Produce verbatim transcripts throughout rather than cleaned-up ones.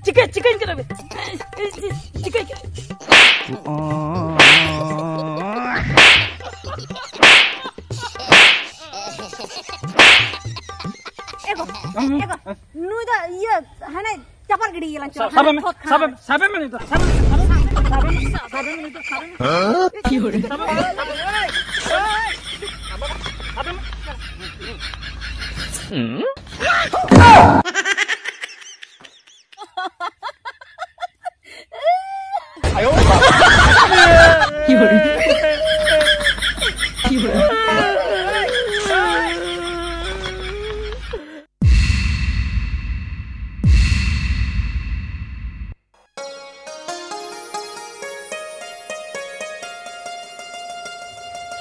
ᱪᱤᱠᱟᱹ, ᱪᱤᱠᱟᱹᱧ ᱠᱟᱱᱟ ᱵᱮ? ᱪᱤᱠᱟᱹᱧ ᱠᱟᱱᱟ? ᱮ ᱜᱚ, ᱮ ᱜᱚ, ᱱᱩᱭ ᱫᱚ ᱤᱭᱟᱹ, ᱦᱟᱱᱮ ᱪᱟᱯᱟᱫ ᱜᱤᱰᱤ ᱜᱮᱞᱟᱝ ᱪᱚ, ᱥᱟᱵᱮ ᱦᱟᱱᱮ ᱢᱮ, ᱠᱷᱚᱛ ᱠᱷᱟᱱ᱾ ᱥᱟᱵᱮ ᱢᱮ, ᱥᱟᱵᱮ ᱢᱮ ᱱᱤᱛᱚᱜ, ᱥᱟᱵᱮ ᱢᱮ, ᱥᱟᱵᱮ ᱢᱮ, ᱥᱟᱵᱮ ᱢᱮ ᱱᱤᱛᱚᱜ, ᱥᱟᱵᱮ ᱢᱮ᱾ ᱥᱟᱵᱮ ᱢᱮ, ᱥᱟᱵᱮ ᱢᱮ, ᱥᱟᱵᱮ ᱢᱮ᱾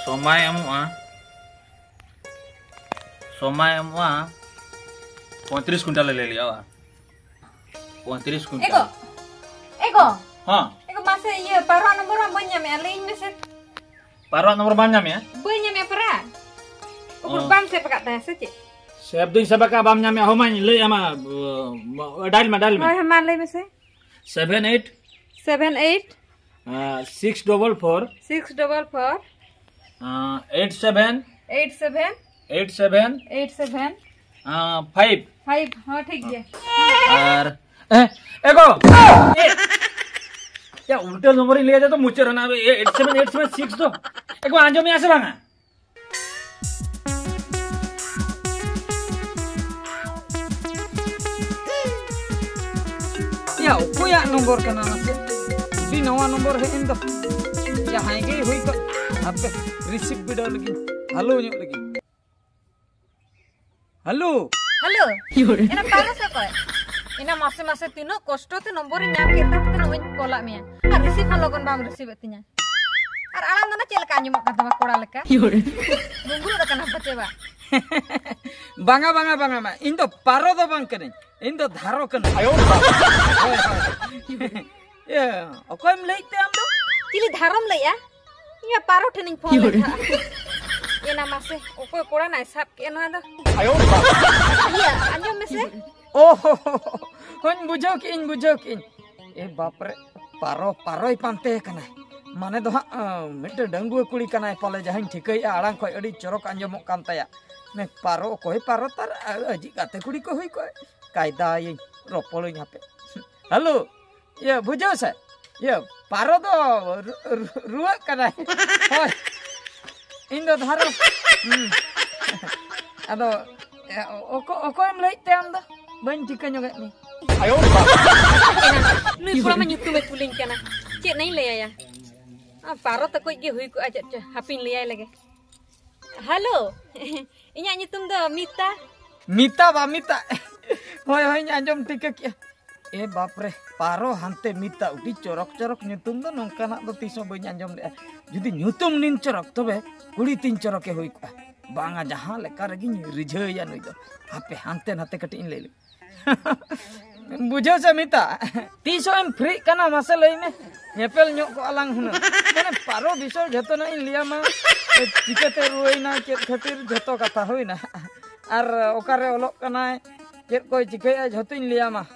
ᱥᱚᱢᱟᱭ ᱮᱢᱚᱜᱼᱟ, ᱥᱚᱢᱟᱭ ᱮᱢᱚᱜᱼᱟ, ᱯᱚᱸᱭᱛᱨᱤᱥ ᱠᱩᱭᱱᱴᱟᱞ ᱞᱮ ᱞᱟᱹᱭ ᱞᱮᱜᱼᱟ, ᱵᱟ? ᱯᱚᱸᱭᱛᱨᱤᱥ ᱠᱩᱭᱱᱴᱟᱞ᱾ ᱮᱜᱳ, ᱮᱜᱳ᱾ ᱦᱚᱸ᱾ ᱮᱜᱳ, ᱢᱟᱥᱮ, ᱤᱭᱟᱹ, ᱯᱟᱨᱣᱟ ᱱᱚᱢᱵᱚᱨ ᱢᱟ ᱵᱟᱹᱧ ᱧᱟᱢᱮᱜᱼᱟ, ᱞᱟᱹᱭᱟᱹᱧ ᱢᱮᱥᱮ᱾ ᱯᱟᱨᱣᱟ ᱱᱚᱢᱵᱚᱨ ᱵᱟᱢ ᱧᱟᱢᱮᱜᱼᱟ? ᱵᱟᱹᱧ ᱧᱟᱢᱮᱜᱼᱟ ᱯᱟᱨᱟ᱾ ᱩᱠᱩᱨ ᱚ᱾ ᱵᱟᱢ ᱥᱮᱵᱷ ᱟᱠᱟᱫ ᱛᱟᱦᱮᱸ ᱥᱮ ᱪᱮᱫ? ᱥᱮᱵᱷ ᱫᱩᱧ ᱥᱮᱵᱷ ᱟᱠᱟᱫᱼᱟ, ᱵᱟᱢ ᱧᱟᱢᱮᱜᱼᱟ, ᱦᱚᱸ ᱢᱟᱧ ᱞᱟᱹᱭ ᱟᱢᱟ, ᱰᱟᱭᱤᱞ ᱢᱮ, ᱰᱟᱭᱤᱞ ᱢᱮ᱾ ᱦᱳᱭ, ᱦᱮᱸ, ᱢᱟ ᱞᱟᱹᱭ ᱢᱮᱥᱮ᱾ Seven eight. Seven eight. ᱟᱨ, six double four. Six double four. ᱟᱨ, eight seven. Eight seven. Eight seven. Eight seven. ᱟᱨ, ᱯᱷᱟᱭᱤᱵᱷ᱾ ᱯᱷᱟᱭᱤᱵᱷ, ᱦᱚᱸ, ᱴᱷᱤᱠ ᱜᱮᱭᱟ᱾ ᱟᱨ, ᱮ, ᱮᱜᱳ! ᱮ! ᱭᱟ, ᱩᱞᱴᱟᱹ ᱱᱚᱢᱵᱚᱨ ᱤᱧ ᱞᱟᱹᱭ ᱟᱫᱟ ᱛᱚ, ᱢᱩᱪᱟᱹᱫ ᱨᱮᱱᱟᱜ eight seven eight seven six ᱫᱚ᱾ ᱮᱜᱳ, ᱟᱸᱡᱚᱢᱮᱜᱼᱟ ᱥᱮ ᱵᱟᱝᱟ? ᱭᱟ, ᱚᱠᱚᱭᱟᱜ ᱱᱚᱢᱵᱚᱨ ᱠᱟᱱᱟ ᱢᱟᱥᱮ? ᱟᱹᱰᱤ ᱱᱟᱣᱟ ᱱᱚᱢᱵᱚᱨ ᱦᱮᱡ ᱮᱱ ᱫᱚ᱾ ᱡᱟᱦᱟᱸᱭ ᱜᱮᱭ ᱦᱩᱭ ᱠᱚᱜ, ᱦᱟᱯᱮ ᱨᱤᱥᱤᱵᱷ ᱵᱤᱰᱟᱹᱣ ᱞᱮᱜᱤᱧ, ᱦᱮᱞᱳ ᱧᱚᱜ ᱞᱮᱜᱤᱧ᱾ ᱦᱮᱞᱳ᱾ ᱦᱮᱞᱳ᱾ ᱮᱱᱟ ᱯᱟᱭᱨᱟ ᱥᱮ ᱚᱠᱚᱭ? ᱮᱱᱟ ᱢᱟᱥᱮ ᱢᱟᱥᱮ ᱛᱤᱱᱟᱹᱜ ᱠᱚᱥᱴᱚ ᱛᱮ ᱱᱚᱢᱵᱚᱨᱤᱧ ᱧᱟᱢ ᱠᱮᱫ ᱛᱟᱢ ᱛᱮ ᱱᱚᱜᱼᱚᱭ ᱤᱧ ᱠᱚᱞᱟᱜ ᱢᱮᱭᱟ᱾ ᱟᱨ ᱨᱤᱥᱤᱵᱷ ᱦᱚᱸ ᱞᱚᱜᱚᱱ ᱵᱟᱢ ᱨᱤᱥᱤᱵᱷ ᱮᱫ ᱛᱤᱧᱟ᱾ ᱟᱨ ᱟᱲᱟᱝ ᱫᱚ ᱱᱟ ᱪᱮᱫ ᱞᱮᱠᱟ ᱟᱸᱡᱚᱢᱚᱜ ᱠᱟᱱ ᱛᱟᱢᱟ ᱠᱚᱲᱟ ᱞᱮᱠᱟ? ᱜᱩᱝᱜᱩᱨᱩᱜ ᱟᱠᱟᱱᱟ ᱯᱟᱪᱮ ᱵᱟ? ᱵᱟᱝᱟ, ᱵᱟᱝᱟ, ᱵᱟᱝᱟ, ᱵᱟᱝᱟ᱾ ᱤᱧ ᱫᱚ ᱯᱟᱨᱚ ᱫᱚ ᱵᱟᱝ ᱠᱟᱹᱱᱟᱹᱧ᱾ ᱤᱧ ᱫᱚ ᱫᱷᱟᱨᱚ ᱠᱟᱹᱱᱟᱹᱧ᱾ ᱦᱳᱭ, ᱦᱳᱭ᱾ ᱮ, ᱚᱠᱚᱭᱮᱢ ᱞᱟᱹᱭᱮᱫ ᱛᱮ ᱟᱢ ᱫᱚ? ᱪᱤᱞᱤ ᱫᱷᱟᱨᱚᱢ ᱞᱟᱹᱭᱮᱜᱼᱟ? ᱤᱧ ᱢᱟ ᱯᱟᱨᱚ ᱴᱷᱮᱱᱤᱧ ᱯᱷᱳᱱ ᱞᱮᱫ ᱛᱟᱦᱮᱸᱫ᱾ ᱮᱱᱟ ᱢᱟᱥᱮ, ᱚᱠᱚᱭ ᱠᱚᱲᱟ ᱱᱟᱭ ᱥᱟᱵ ᱠᱮᱫ ᱱᱚᱣᱟ ᱫᱚ? ᱤᱭᱟᱹ, ᱟᱸᱡᱚᱢ ᱢᱮᱥᱮ᱾ ᱳ ᱦᱳ ᱦᱳ, ᱦᱳᱧ ᱵᱩᱡᱷᱟᱹᱣ ᱠᱮᱜᱼᱟᱹᱧ, ᱵᱩᱡᱷᱟᱹᱣ ᱠᱮᱜᱼᱟᱹᱧ᱾ ᱮ ᱵᱟᱯᱨᱮ, ᱯᱟᱨᱚ, ᱯᱟᱨᱚᱭ ᱯᱟᱱᱛᱮ ᱠᱟᱱᱟᱭ᱾ ᱢᱟᱱᱮ ᱫᱚ ᱦᱟᱸᱜ, ᱟᱸ, ᱢᱤᱫᱴᱮᱱ ᱰᱟᱺᱜᱩᱣᱟᱹ ᱠᱩᱲᱤ ᱠᱟᱱᱟᱭ ᱯᱟᱞᱮ, ᱡᱟᱦᱟᱸᱧ ᱴᱷᱤᱠᱟᱹᱭᱮᱜᱼᱟ ᱟᱲᱟᱝ ᱠᱷᱚᱡ ᱟᱹᱰᱤ ᱪᱚᱨᱚᱠ ᱟᱸᱡᱚᱢᱚᱜ ᱠᱟᱱ ᱛᱟᱭᱟ᱾ ᱱᱮ ᱯᱟᱨᱚ ᱚᱠᱚᱭ ᱯᱟᱨᱚ ᱛᱟᱨ, ᱟ-, ᱟᱡᱤᱡ ᱜᱟᱛᱮ ᱠᱩᱲᱤ ᱠᱚ ᱦᱩᱭ ᱠᱚᱜᱼᱟ᱾ ᱠᱟᱭᱫᱟᱭᱟᱹᱧ, ᱨᱚᱯᱚᱲᱟᱹᱧ ᱦᱟᱯᱮ᱾ ᱦᱮᱞᱳ, ᱤᱭᱟᱹ, ᱵᱩᱡᱷᱟᱹᱣ ᱥᱮ? ᱤᱭᱟᱹ, ᱯᱟᱨᱚ ᱫᱚ ᱨᱩ-, ᱨᱩ-, ᱨᱩᱣᱟᱹᱜ ᱠᱟᱱᱟᱭ᱾ ᱦᱳᱭ᱾ ᱤᱧ ᱫᱚ ᱫᱷᱟᱨᱚ, ᱦᱩᱸ᱾ ᱟᱫᱚ, ᱮ, ᱚᱠᱚ-, ᱚᱠᱚᱭᱮᱢ ᱞᱟᱹᱭᱮᱫ ᱛᱮ ᱟᱢ ᱫᱚ? ᱵᱟᱹᱧ ᱴᱷᱤᱠᱟᱹ ᱧᱚᱜᱮᱫ ᱢᱮᱭᱟ᱾ ᱱᱩᱭ ᱠᱚᱲᱟ ᱢᱟ ᱧᱩᱛᱩᱢᱮ ᱠᱩᱞᱤᱧ ᱠᱟᱱᱟ, ᱪᱮᱫ ᱱᱟᱧ ᱞᱟᱹᱭᱟᱭᱟ? ᱟᱨ ᱯᱟᱨᱚ ᱛᱟᱠᱚᱡ ᱜᱮ ᱦᱩᱭ ᱠᱚᱜᱼᱟ ᱪᱮᱫ ᱪᱚ, ᱦᱟᱯᱮᱧ ᱞᱟᱹᱭᱟᱭ ᱞᱮᱜᱮ᱾ ᱦᱮᱞᱳ, ᱤᱧᱟᱹᱜ ᱧᱩᱛᱩᱢ ᱫᱚ ᱢᱤᱛᱟ᱾ ᱢᱤᱛᱟ ᱵᱟ ᱢᱤᱛᱟ᱾ ᱦᱳᱭ, ᱦᱳᱭ, ᱤᱧ ᱟᱸᱡᱚᱢ ᱴᱷᱤᱠᱟᱹ ᱠᱮᱜᱼᱟ᱾ ᱮ ᱵᱟᱯᱨᱮ, ᱯᱟᱨᱚ ᱦᱟᱱᱛᱮ ᱢᱤᱛᱟ, ᱩᱰᱤ ᱪᱚᱨᱚᱠ ᱪᱚᱨᱚᱠ ᱧᱩᱛᱩᱢ ᱫᱚ ᱱᱚᱝᱠᱟᱱᱟᱜ ᱫᱚ ᱛᱤᱥ ᱦᱚᱸ ᱵᱟᱹᱧ ᱟᱸᱡᱚᱢ ᱞᱮᱜᱼᱟ᱾ ᱡᱩᱫᱤ ᱧᱩᱛᱩᱢ ᱱᱤᱱ ᱪᱚᱨᱚᱠ, ᱛᱚᱵᱮ ᱠᱩᱲᱤ ᱛᱤᱱ ᱪᱚᱨᱚᱠᱮ ᱦᱩᱭ ᱠᱚᱜᱼᱟ᱾ ᱵᱟᱝᱟ, ᱡᱟᱦᱟᱸ ᱞᱮᱠᱟ ᱨᱮᱜᱮᱧ ᱨᱤᱡᱷᱟᱹᱣᱮᱭᱟ ᱱᱩᱭ ᱫᱚ᱾ ᱦᱟᱯᱮ, ᱦᱟᱱᱛᱮ ᱱᱟᱛᱮ ᱠᱟᱹᱴᱤᱡ ᱤᱧ ᱞᱟᱹᱭ ᱞᱮᱜᱮ᱾ ᱵᱩᱡᱷᱟᱹᱣ ᱥᱮ ᱢᱤᱛᱟ, ᱛᱤᱥ ᱦᱚᱸ ᱮᱢ ᱯᱷᱨᱤᱜ ᱠᱟᱱᱟ ᱢᱟᱥᱮ ᱞᱟᱹᱭ ᱢᱮ? ᱧᱮᱯᱮᱞ ᱧᱚᱜ ᱠᱚᱜᱼᱟ ᱞᱟᱝ ᱦᱩᱱᱟᱹᱝ᱾ ᱢᱟᱱᱮ ᱯᱟᱨᱚ ᱵᱤᱥᱚᱭ ᱡᱷᱚᱛᱚᱱᱟᱜ ᱤᱧ ᱞᱟᱹᱭᱟᱢᱟ᱾ ᱪᱤᱠᱟᱹᱛᱮ ᱨᱩᱣᱟᱹᱭᱮᱱᱟ, ᱪᱮᱫ ᱠᱷᱟᱹᱛᱤᱨ, ᱡᱷᱚᱛᱚ ᱠᱟᱛᱷᱟ ᱦᱩᱭᱱᱟ᱾ ᱟᱨ ᱚᱠᱟᱨᱮ ᱚᱞᱚᱜ ᱠᱟᱱᱟᱭ, ᱪᱮᱫ ᱠᱚᱭ ᱪᱤᱠᱟᱹᱭᱮᱫᱼᱟ, ᱡᱷᱚᱛᱚᱧ ᱞᱟᱹᱭᱟᱢᱟ᱾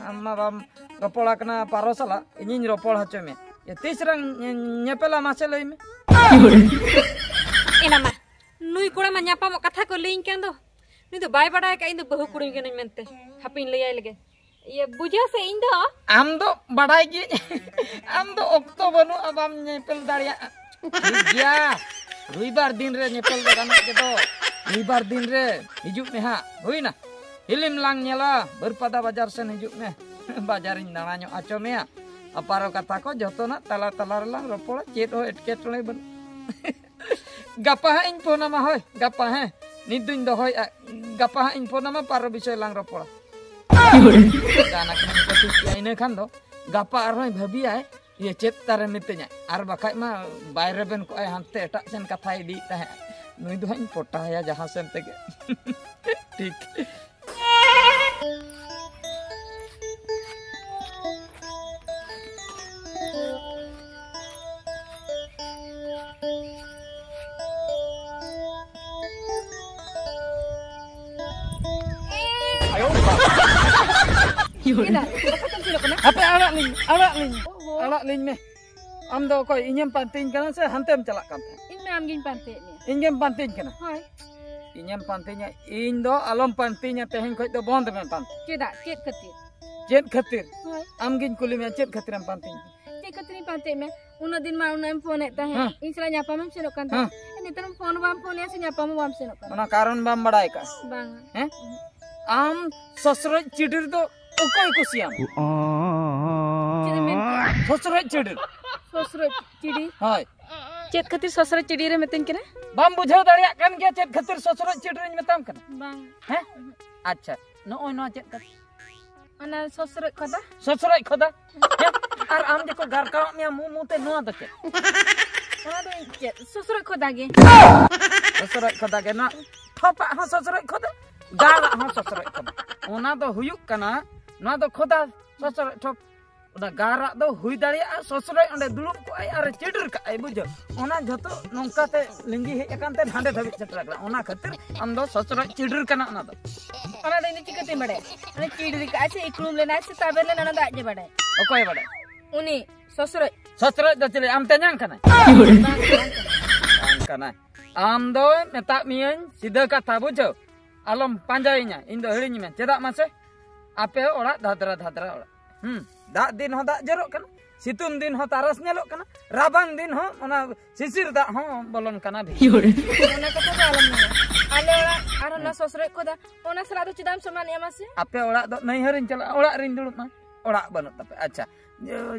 ᱟᱢ ᱢᱟ ᱵᱟᱢ ᱨᱚᱯᱚᱲ ᱟᱠᱟᱱᱟ ᱯᱟᱨᱚ ᱥᱟᱞᱟᱜ, ᱤᱧᱤᱧ ᱨᱚᱯᱚᱲ ᱦᱚᱪᱚ ᱢᱮᱭᱟ᱾ ᱮ, ᱛᱤᱥ ᱨᱮᱢ ᱧᱮ-, ᱧᱮᱯᱮᱞᱟ ᱢᱟᱥᱮ ᱞᱟᱹᱭ ᱢᱮ? ᱮᱱᱟ ᱢᱟ, ᱱᱩᱭ ᱠᱚᱲᱟ ᱢᱟ ᱧᱟᱯᱟᱢᱚᱜ ᱠᱟᱛᱷᱟ ᱠᱚ ᱞᱟᱹᱭᱟᱹᱧ ᱠᱟᱱ ᱫᱚ᱾ ᱱᱩᱭ ᱫᱚ ᱵᱟᱭ ᱵᱟᱰᱟᱭ ᱟᱠᱟᱫ ᱤᱧ ᱫᱚ ᱵᱟᱹᱦᱩ ᱠᱩᱲᱤ ᱠᱟᱹᱱᱟᱹᱧ ᱢᱮᱱᱛᱮ᱾ ᱦᱟᱯᱮᱧ ᱞᱟᱹᱭᱟᱭ ᱞᱮᱜᱮ᱾ ᱤᱭᱟᱹ, ᱵᱩᱡᱷᱟᱹᱣ ᱥᱮ, ᱤᱧ ᱫᱚ ᱟᱢ ᱫᱚ ᱵᱟᱰᱟᱭ ᱜᱤᱭᱟᱹᱧ᱾ ᱟᱢ ᱫᱚ ᱚᱠᱛᱚ ᱵᱟᱹᱱᱩᱜᱼᱟ, ᱵᱟᱢ ᱧᱮᱯᱮᱞ ᱫᱟᱲᱮᱭᱟᱜᱼᱟ᱾ ᱴᱷᱤᱠ ᱜᱮᱭᱟ, ᱨᱚᱵᱤᱵᱟᱨ ᱫᱤᱱ ᱨᱮ ᱧᱮᱯᱮᱞ ᱫᱚ ᱜᱟᱱᱚᱜ ᱜᱮᱫᱚ᱾ ᱨᱚᱵᱤᱵᱟᱨ ᱫᱤᱱ ᱨᱮ ᱦᱤᱡᱩᱜ ᱢᱮ ᱦᱟᱸᱜ, ᱦᱩᱭᱱᱟ? ᱯᱷᱤᱞᱢ ᱞᱟᱝ ᱧᱮᱞᱟ, ᱵᱟᱹᱨᱯᱟᱫᱟ ᱵᱟᱡᱟᱨ ᱥᱮᱱ ᱦᱤᱡᱩᱜ ᱢᱮ᱾ ᱵᱟᱡᱟᱨᱤᱧ ᱫᱟᱬᱟ ᱧᱚᱜ ᱦᱚᱪᱚ ᱢᱮᱭᱟ᱾ ᱟᱯᱟᱨᱚ ᱠᱟᱛᱷᱟ ᱠᱚ ᱡᱚᱛᱚᱱᱟᱜ ᱛᱟᱞᱟ ᱛᱟᱞᱟ ᱨᱮᱞᱟᱝ ᱨᱚᱯᱚᱲᱟ, ᱪᱮᱫ ᱦᱚᱸ ᱮᱴᱠᱮᱴᱚᱬᱮ ᱵᱟᱹᱱᱩᱜ᱾ ᱜᱟᱯᱟ ᱦᱟᱸᱜ ᱤᱧ ᱯᱷᱳᱱ ᱟᱢᱟ, ᱦᱳᱭ, ᱜᱟᱯᱟ, ᱦᱮᱸ, ᱱᱤᱛ ᱫᱩᱧ ᱫᱚᱦᱚᱭᱮᱫᱼᱟ᱾ ᱜᱟᱯᱟ ᱦᱟᱸᱜ ᱤᱧ ᱯᱷᱳᱱ ᱟᱢᱟ, ᱯᱟᱨᱚ ᱵᱤᱥᱚᱭ ᱞᱟᱝ ᱨᱚᱯᱚᱲᱟ᱾ ᱜᱟᱱ ᱟᱠᱟᱱᱟ, ᱤᱱᱠᱟᱹ ᱴᱷᱤᱠ ᱜᱮᱭᱟ᱾ ᱤᱱᱟᱹ ᱠᱷᱟᱱ ᱫᱚ ᱜᱟᱯᱟ ᱟᱨᱦᱚᱸᱭ ᱵᱷᱟᱹᱵᱤᱭᱟᱭ, ᱤᱭᱟᱹ, ᱪᱮᱫ ᱛᱟᱨᱮ ᱢᱤᱛᱟᱹᱧᱟ, ᱟᱨ ᱵᱟᱠᱷᱟᱡ ᱢᱟ ᱵᱟᱭ ᱨᱮᱵᱮᱱ ᱠᱚᱜᱼᱟᱭ, ᱦᱟᱱᱛᱮ ᱮᱴᱟᱜ ᱥᱮᱱ ᱠᱟᱛᱷᱟᱭ ᱤᱫᱤᱭᱮᱫ ᱛᱟᱦᱮᱸᱫ᱾ ᱱᱩᱭ ᱫᱚ ᱦᱟᱸᱜ ᱤᱧ ᱯᱚᱴᱟᱣᱮᱭᱟ ᱡᱟᱦᱟᱸ ᱥᱮᱱ ᱛᱮᱜᱮ᱾ ᱴᱷᱤᱠ᱾ ᱪᱮᱫᱟᱜ? ᱚᱠᱟᱛᱮᱢ ᱥᱮᱱᱚᱜ ᱠᱟᱱᱟ? ᱦᱟᱯᱮ, ᱟᱲᱟᱜ ᱞᱤᱧ, ᱟᱲᱟᱜ ᱞᱤᱧ, ᱚᱦᱚ᱾ ᱟᱲᱟᱜ ᱞᱤᱧ ᱢᱮ᱾ ᱟᱢ ᱫᱚ ᱚᱠᱚᱭ, ᱤᱧᱮᱢ ᱯᱟᱱᱛᱮᱧ ᱠᱟᱱᱟ ᱥᱮ ᱦᱟᱱᱛᱮᱢ ᱪᱟᱞᱟᱜ ᱠᱟᱱ ᱛᱟᱦᱮᱸᱫ? ᱤᱧ ᱢᱟ ᱟᱢᱜᱤᱧ ᱯᱟᱱᱛᱮᱭᱮᱫ ᱢᱮᱭᱟ᱾ ᱤᱧ ᱜᱮᱢ ᱯᱟᱱᱛᱮᱧ ᱠᱟᱱᱟ? ᱦᱳᱭ᱾ ᱤᱧᱮᱢ ᱯᱟᱱᱛᱮᱧᱟ? ᱤᱧ ᱫᱚ ᱟᱞᱚᱢ ᱯᱟᱱᱛᱮᱧᱟ, ᱛᱮᱦᱮᱧ ᱠᱷᱚᱡ ᱫᱚ ᱵᱚᱱᱫ ᱢᱮ ᱯᱟᱱᱛᱮ᱾ ᱪᱮᱫᱟᱜ? ᱪᱮᱫ ᱠᱷᱟᱹᱛᱤᱨ? ᱪᱮᱫ ᱠᱷᱟᱹᱛᱤᱨ? ᱦᱳᱭ᱾ ᱟᱢᱜᱤᱧ ᱠᱩᱞᱤ ᱢᱮᱭᱟ, ᱪᱮᱫ ᱠᱷᱟᱹᱛᱤᱨᱮᱢ ᱯᱟᱱᱛᱮᱧ ᱠᱟᱱᱟ? ᱪᱮᱫ ᱠᱷᱟᱹᱛᱤᱨᱤᱧ ᱯᱟᱱᱛᱮᱭᱮᱫ ᱢᱮᱭᱟ? ᱩᱱᱟᱹᱜ ᱫᱤᱱ ᱢᱟ ᱩᱱᱟᱹᱜ ᱮᱢ ᱯᱷᱳᱱᱮᱫ ᱛᱟᱦᱮᱸᱫ, ᱦᱮᱸ᱾ ᱤᱧ ᱥᱟᱞᱟᱜ ᱧᱟᱯᱟᱢᱮᱢ ᱥᱮᱱᱚᱜ ᱠᱟᱱ ᱛᱟᱦᱮᱸᱫ᱾ ᱦᱮᱸ᱾ ᱱᱮᱛᱟᱨ ᱢᱟ ᱯᱷᱳᱱ ᱵᱟᱢ ᱯᱷᱳᱱᱮᱜᱼᱟ ᱥᱮ ᱧᱟᱯᱟᱢ ᱦᱚᱸ ᱵᱟᱢ ᱥᱮᱱᱚᱜ ᱠᱟᱱᱟ᱾ ᱚᱱᱟ ᱠᱟᱨᱚᱱ ᱵᱟᱢ ᱵᱟᱲᱟᱭ ᱠᱟᱜᱼᱟ? ᱵᱟᱝᱟ᱾ ᱦᱮᱸ? ᱟᱢ ᱥᱚᱥᱨᱚᱡ ᱪᱤᱰᱤᱨ ᱫᱚ ᱚᱠᱚᱭ ᱠᱩᱥᱤᱭᱟᱢ? ᱪᱮᱫ ᱮᱢ ᱢᱮᱱ ᱠᱮᱫᱟ? ᱥᱚᱥᱨᱚᱡ ᱪᱤᱰᱤᱨ᱾ ᱥᱚᱥᱨᱚᱡ ᱪᱤᱰᱤ? ᱦᱳᱭ᱾ ᱪᱮᱫ ᱠᱷᱟᱹᱛᱤᱨ ᱥᱚᱥᱨᱚᱡ ᱪᱤᱰᱤᱨ ᱮ ᱢᱤᱛᱟᱹᱧ ᱠᱟᱱᱟ? ᱵᱟᱢ ᱵᱩᱡᱷᱟᱹᱣ ᱫᱟᱲᱮᱭᱟᱜ ᱠᱟᱱ ᱜᱮᱭᱟ ᱪᱮᱫ ᱠᱷᱟᱹᱛᱤᱨ ᱥᱚᱥᱨᱚᱡ ᱪᱤᱰᱤᱨᱤᱧ ᱢᱮᱛᱟᱢ ᱠᱟᱱᱟ? ᱵᱟᱝ᱾ ᱦᱮᱸ? ᱟᱪᱪᱷᱟ, ᱱᱚᱜᱼᱚᱭ ᱱᱚᱣᱟ ᱪᱮᱫ ᱠᱟᱱᱟ? ᱚᱱᱟ ᱥᱚᱥᱨᱚᱡ ᱠᱷᱚᱫᱟ᱾ ᱥᱚᱥᱨᱚᱡ ᱠᱷᱚᱫᱟ? ᱦᱮᱸ? ᱟᱨ ᱟᱢ ᱡᱮᱠᱚ ᱜᱟᱨᱠᱟᱣᱟᱜ ᱢᱮᱭᱟ ᱢᱩ ᱢᱩ ᱛᱮ, ᱱᱚᱣᱟ ᱫᱚ ᱪᱮᱫ? ᱚᱱᱟ ᱫᱚ ᱪᱮᱫ? ᱥᱚᱥᱨᱚᱡ ᱠᱷᱚᱫᱟ ᱜᱮ᱾ ᱥᱚᱥᱨᱚᱡ ᱠᱷᱚᱫᱟ ᱜᱮ᱾ ᱱᱚᱣᱟ ᱴᱷᱚᱯᱟᱜ ᱦᱚᱸ ᱥᱚᱥᱨᱚᱡ ᱠᱷᱚᱫᱟ, ᱜᱟᱞᱟᱜ ᱦᱚᱸ ᱥᱚᱥᱨᱚᱡ ᱠᱷᱚᱫᱟ᱾ ᱚᱱᱟ ᱫᱚ ᱦᱩᱭᱩᱜ ᱠᱟᱱᱟ, ᱱᱚᱣᱟ ᱫᱚ ᱠᱷᱚᱫᱟ, ᱥᱚᱥᱨᱚᱡ ᱴᱷᱚᱯ᱾ ᱚᱱᱟ ᱜᱟᱨᱟᱜ ᱫᱚ ᱦᱩᱭ ᱫᱟᱲᱮᱭᱟᱜᱼᱟ ᱥᱚᱥᱨᱚᱡ ᱚᱸᱰᱮ ᱫᱩᱲᱩᱵ ᱠᱚᱜᱼᱟᱭ ᱟᱨ ᱪᱤᱰᱤᱨ ᱠᱟᱜᱼᱟᱭ, ᱵᱩᱡᱷᱟᱹᱣ? ᱚᱱᱟ ᱡᱷᱚᱛᱚ ᱱᱚᱝᱠᱟ ᱛᱮ ᱞᱤᱸᱜᱤ ᱦᱮᱡ ᱟᱠᱟᱱ ᱛᱮ ᱱᱟᱰᱮ ᱫᱷᱟᱹᱵᱤᱡ ᱥᱮᱴᱮᱨ ᱟᱠᱟᱱᱟ᱾ ᱚᱱᱟ ᱠᱷᱟᱹᱛᱤᱨ ᱟᱢ ᱫᱚ ᱥᱚᱥᱨᱚᱡ ᱪᱤᱰᱤᱨ ᱠᱟᱱᱟ ᱚᱱᱟ ᱫᱚ᱾ ᱚᱱᱟ ᱫᱚ ᱤᱧ ᱫᱚ ᱪᱤᱠᱟᱹᱛᱮᱧ ᱵᱟᱲᱟᱭᱟ? ᱚᱱᱟ ᱪᱤᱰᱤᱨ ᱠᱟᱜᱼᱟᱭ ᱥᱮ ᱤᱠᱲᱩᱢ ᱞᱮᱱᱟᱭ ᱥᱮ ᱛᱟᱵᱮᱨ ᱞᱮᱱᱟ, ᱚᱱᱟ ᱫᱚ ᱟᱡ ᱜᱮ ᱵᱟᱲᱟᱭᱟ᱾ ᱚᱠᱚᱭ ᱵᱟᱲᱟᱭᱟ? ᱩᱱᱤ ᱥᱚᱥᱨᱚᱡ᱾ ᱥᱚᱥᱨᱚᱡ ᱫᱚ ᱪᱤᱞᱤ? ᱟᱢ ᱛᱮᱧᱟᱝ ᱠᱟᱱᱟᱭ? ᱵᱟᱝ, ᱵᱟᱝ ᱠᱟᱱᱟ᱾ ᱵᱟᱝ ᱠᱟᱱᱟᱭ᱾ ᱟᱢ ᱫᱚ ᱢᱮᱛᱟᱜ ᱢᱤᱭᱟᱹᱧ ᱥᱤᱫᱷᱟᱹ ᱠᱟᱛᱷᱟ, ᱵᱩᱡᱷᱟᱹᱣ? ᱟᱞᱚᱢ ᱯᱟᱸᱡᱟᱭᱤᱧᱟ, ᱤᱧ ᱫᱚ ᱦᱤᱲᱤᱧ ᱢᱮ᱾ ᱪᱮᱫᱟᱜ ᱢᱟᱥᱮ? ᱟᱯᱮ ᱚᱲᱟᱜ ᱫᱷᱟᱫᱨᱟ ᱫᱷᱟᱫᱨᱟ ᱚᱲᱟᱜ᱾ ᱦᱩᱸ, ᱫᱟᱜ ᱫᱤᱱ ᱦᱚᱸ ᱫᱟᱜ ᱡᱚᱨᱚᱜ ᱠᱟᱱᱟ, ᱥᱤᱛᱩᱝ ᱫᱤᱱ ᱦᱚᱸ ᱛᱟᱨᱟᱥ ᱧᱮᱞᱚᱜ ᱠᱟᱱᱟ, ᱨᱟᱵᱟᱝ ᱫᱤᱱ ᱦᱚᱸ ᱚᱱᱟ ᱥᱤᱥᱤᱨ ᱫᱟᱜ ᱦᱚᱸ ᱵᱚᱞᱚᱱ ᱠᱟᱱᱟ ᱵᱷᱤᱛᱤᱨ᱾ ᱚᱱᱟ ᱠᱟᱛᱷᱟ ᱫᱚ ᱟᱞᱚᱢ ᱢᱮᱱᱟ᱾ ᱟᱞᱮ ᱚᱲᱟᱜ ᱟᱨ ᱚᱱᱟ ᱦᱮᱸ᱾ ᱥᱚᱥᱨᱚᱡ ᱠᱷᱚᱫᱟ, ᱚᱱᱟ ᱥᱟᱞᱟᱜ ᱫᱚ ᱪᱮᱫᱟᱜ ᱮᱢ ᱥᱚᱢᱟᱱᱮᱜᱼᱟ ᱢᱟᱥᱮ? ᱟᱯᱮ ᱚᱲᱟᱜ ᱫᱚ ᱱᱟᱹᱭᱦᱟᱹᱨᱤᱧ ᱪᱟᱞᱟᱜᱼᱟ, ᱚᱲᱟᱜ ᱨᱤᱧ ᱫᱩᱲᱩᱵ ᱢᱟ, ᱚᱲᱟᱜ ᱵᱟᱹᱱᱩᱜ ᱛᱟᱯᱮ᱾ ᱟᱪᱪᱷᱟ,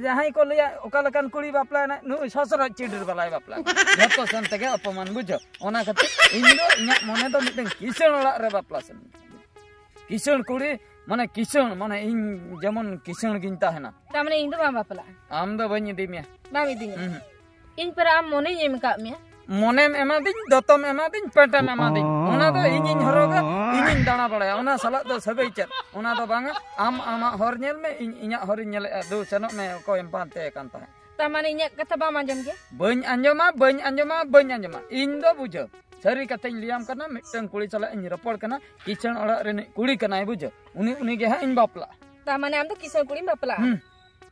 ᱡᱟᱦᱟᱸᱭ ᱠᱚ ᱞᱟᱹᱭᱟ ᱚᱠᱟ ᱞᱮᱠᱟᱱ ᱠᱩᱲᱤ ᱵᱟᱯᱞᱟᱭᱮᱱᱟ, ᱱᱩᱭ ᱥᱚᱥᱨᱚᱡ ᱪᱤᱰᱤᱨ ᱵᱟᱞᱟᱭ ᱵᱟᱯᱞᱟ᱾ ᱡᱷᱚᱛᱚ ᱥᱮᱱ ᱛᱮᱜᱮ ᱚᱯᱚᱢᱟᱱ, ᱵᱩᱡᱷᱟᱹᱣ᱾ ᱚᱱᱟ ᱠᱷᱟᱹᱛᱤᱨ ᱤᱧ ᱫᱚ ᱤᱧᱟᱹᱜ ᱢᱚᱱᱮ ᱫᱚ ᱢᱤᱫᱴᱮᱱ ᱠᱤᱥᱟᱹᱬ ᱚᱲᱟᱜ ᱨᱮ ᱵᱟᱯᱞᱟ ᱥᱟᱱᱟᱧᱟ᱾ ᱠᱤᱥᱟᱹᱬ ᱠᱩᱲᱤ, ᱢᱟᱱᱮ ᱠᱤᱥᱟᱹᱬ, ᱢᱟᱱᱮ ᱤᱧ ᱡᱮᱢᱚᱱ ᱠᱤᱥᱟᱹᱬ ᱜᱤᱧ ᱛᱟᱦᱮᱱᱟ᱾ ᱛᱟᱨ ᱢᱟᱱᱮ ᱤᱧ ᱫᱚ ᱵᱟᱢ ᱵᱟᱯᱞᱟᱜᱼᱟ? ᱟᱢ ᱫᱚ ᱵᱟᱹᱧ ᱤᱫᱤ ᱢᱮᱭᱟ᱾ ᱵᱟᱢ ᱤᱫᱤᱧᱟ? ᱦᱩᱸ, ᱦᱩᱸ᱾ ᱤᱧ ᱯᱮᱲᱟ ᱟᱢ ᱢᱚᱱᱮᱧ ᱮᱢ ᱟᱠᱟᱫ ᱢᱮᱭᱟ᱾ ᱢᱚᱱᱮᱢ ᱮᱢᱟᱫᱤᱧ, ᱫᱚᱛᱚᱢ ᱮᱢᱟᱫᱤᱧ, ᱯᱮᱴᱮᱢ ᱮᱢᱟᱫᱤᱧ, ᱚᱱᱟ ᱫᱚ ᱤᱧᱤᱧ ᱦᱚᱨᱚᱜᱟ, ᱤᱧᱤᱧ ᱫᱟᱬᱟ ᱵᱟᱲᱟᱭᱟ᱾ ᱚᱱᱟ ᱥᱟᱞᱟᱜ ᱫᱚ ᱥᱟᱹᱜᱟᱹᱭ ᱪᱮᱫ? ᱚᱱᱟ ᱫᱚ ᱵᱟᱝᱟ᱾ ᱟᱢ ᱟᱢᱟᱜ ᱦᱚᱨ ᱧᱮᱞ ᱢᱮ, ᱤᱧ ᱤᱧᱟᱹᱜ ᱦᱚᱨᱤᱧ ᱧᱮᱞᱮᱫᱼᱟ᱾ ᱫᱩ, ᱥᱮᱱᱚᱜ ᱢᱮ, ᱚᱠᱚᱭᱮᱢ ᱯᱟᱱᱛᱮ ᱟᱠᱟᱱ ᱛᱟᱦᱮᱸᱫ? ᱛᱟᱨ ᱢᱟᱱᱮ ᱤᱧᱟᱹᱜ ᱠᱟᱛᱷᱟ ᱵᱟᱢ ᱟᱸᱡᱚᱢ ᱜᱮᱭᱟ? ᱵᱟᱹᱧ ᱟᱸᱡᱚᱢᱟ, ᱵᱟᱹᱧ ᱟᱸᱡᱚᱢᱟ, ᱵᱟᱹᱧ ᱟᱸᱡᱚᱢᱟ᱾ ᱤᱧ ᱫᱚ, ᱵᱩᱡᱷᱟᱹᱣ, ᱥᱟᱹᱨᱤ ᱠᱟᱛᱷᱟᱧ ᱞᱟᱹᱭᱟᱢ ᱠᱟᱱᱟ, ᱢᱤᱫᱴᱟᱝ ᱠᱩᱲᱤ ᱥᱟᱞᱟᱜ ᱤᱧ ᱨᱚᱯᱚᱲ ᱠᱟᱱᱟ, ᱠᱤᱥᱟᱹᱬ ᱚᱲᱟᱜ ᱨᱤᱱᱤᱡ ᱠᱩᱲᱤ ᱠᱟᱱᱟᱭ, ᱵᱩᱡᱷᱟᱹᱣ᱾ ᱩᱱᱤ, ᱩᱱᱤ ᱜᱮ ᱦᱟᱸᱜ ᱤᱧ ᱵᱟᱯᱞᱟᱜᱼᱟ᱾ ᱛᱟ ᱢᱟᱱᱮ ᱟᱢ ᱫᱚ ᱠᱤᱥᱟᱹᱬ ᱠᱩᱲᱤᱢ ᱵᱟᱯᱞᱟᱜᱼᱟ? ᱦᱩᱸ᱾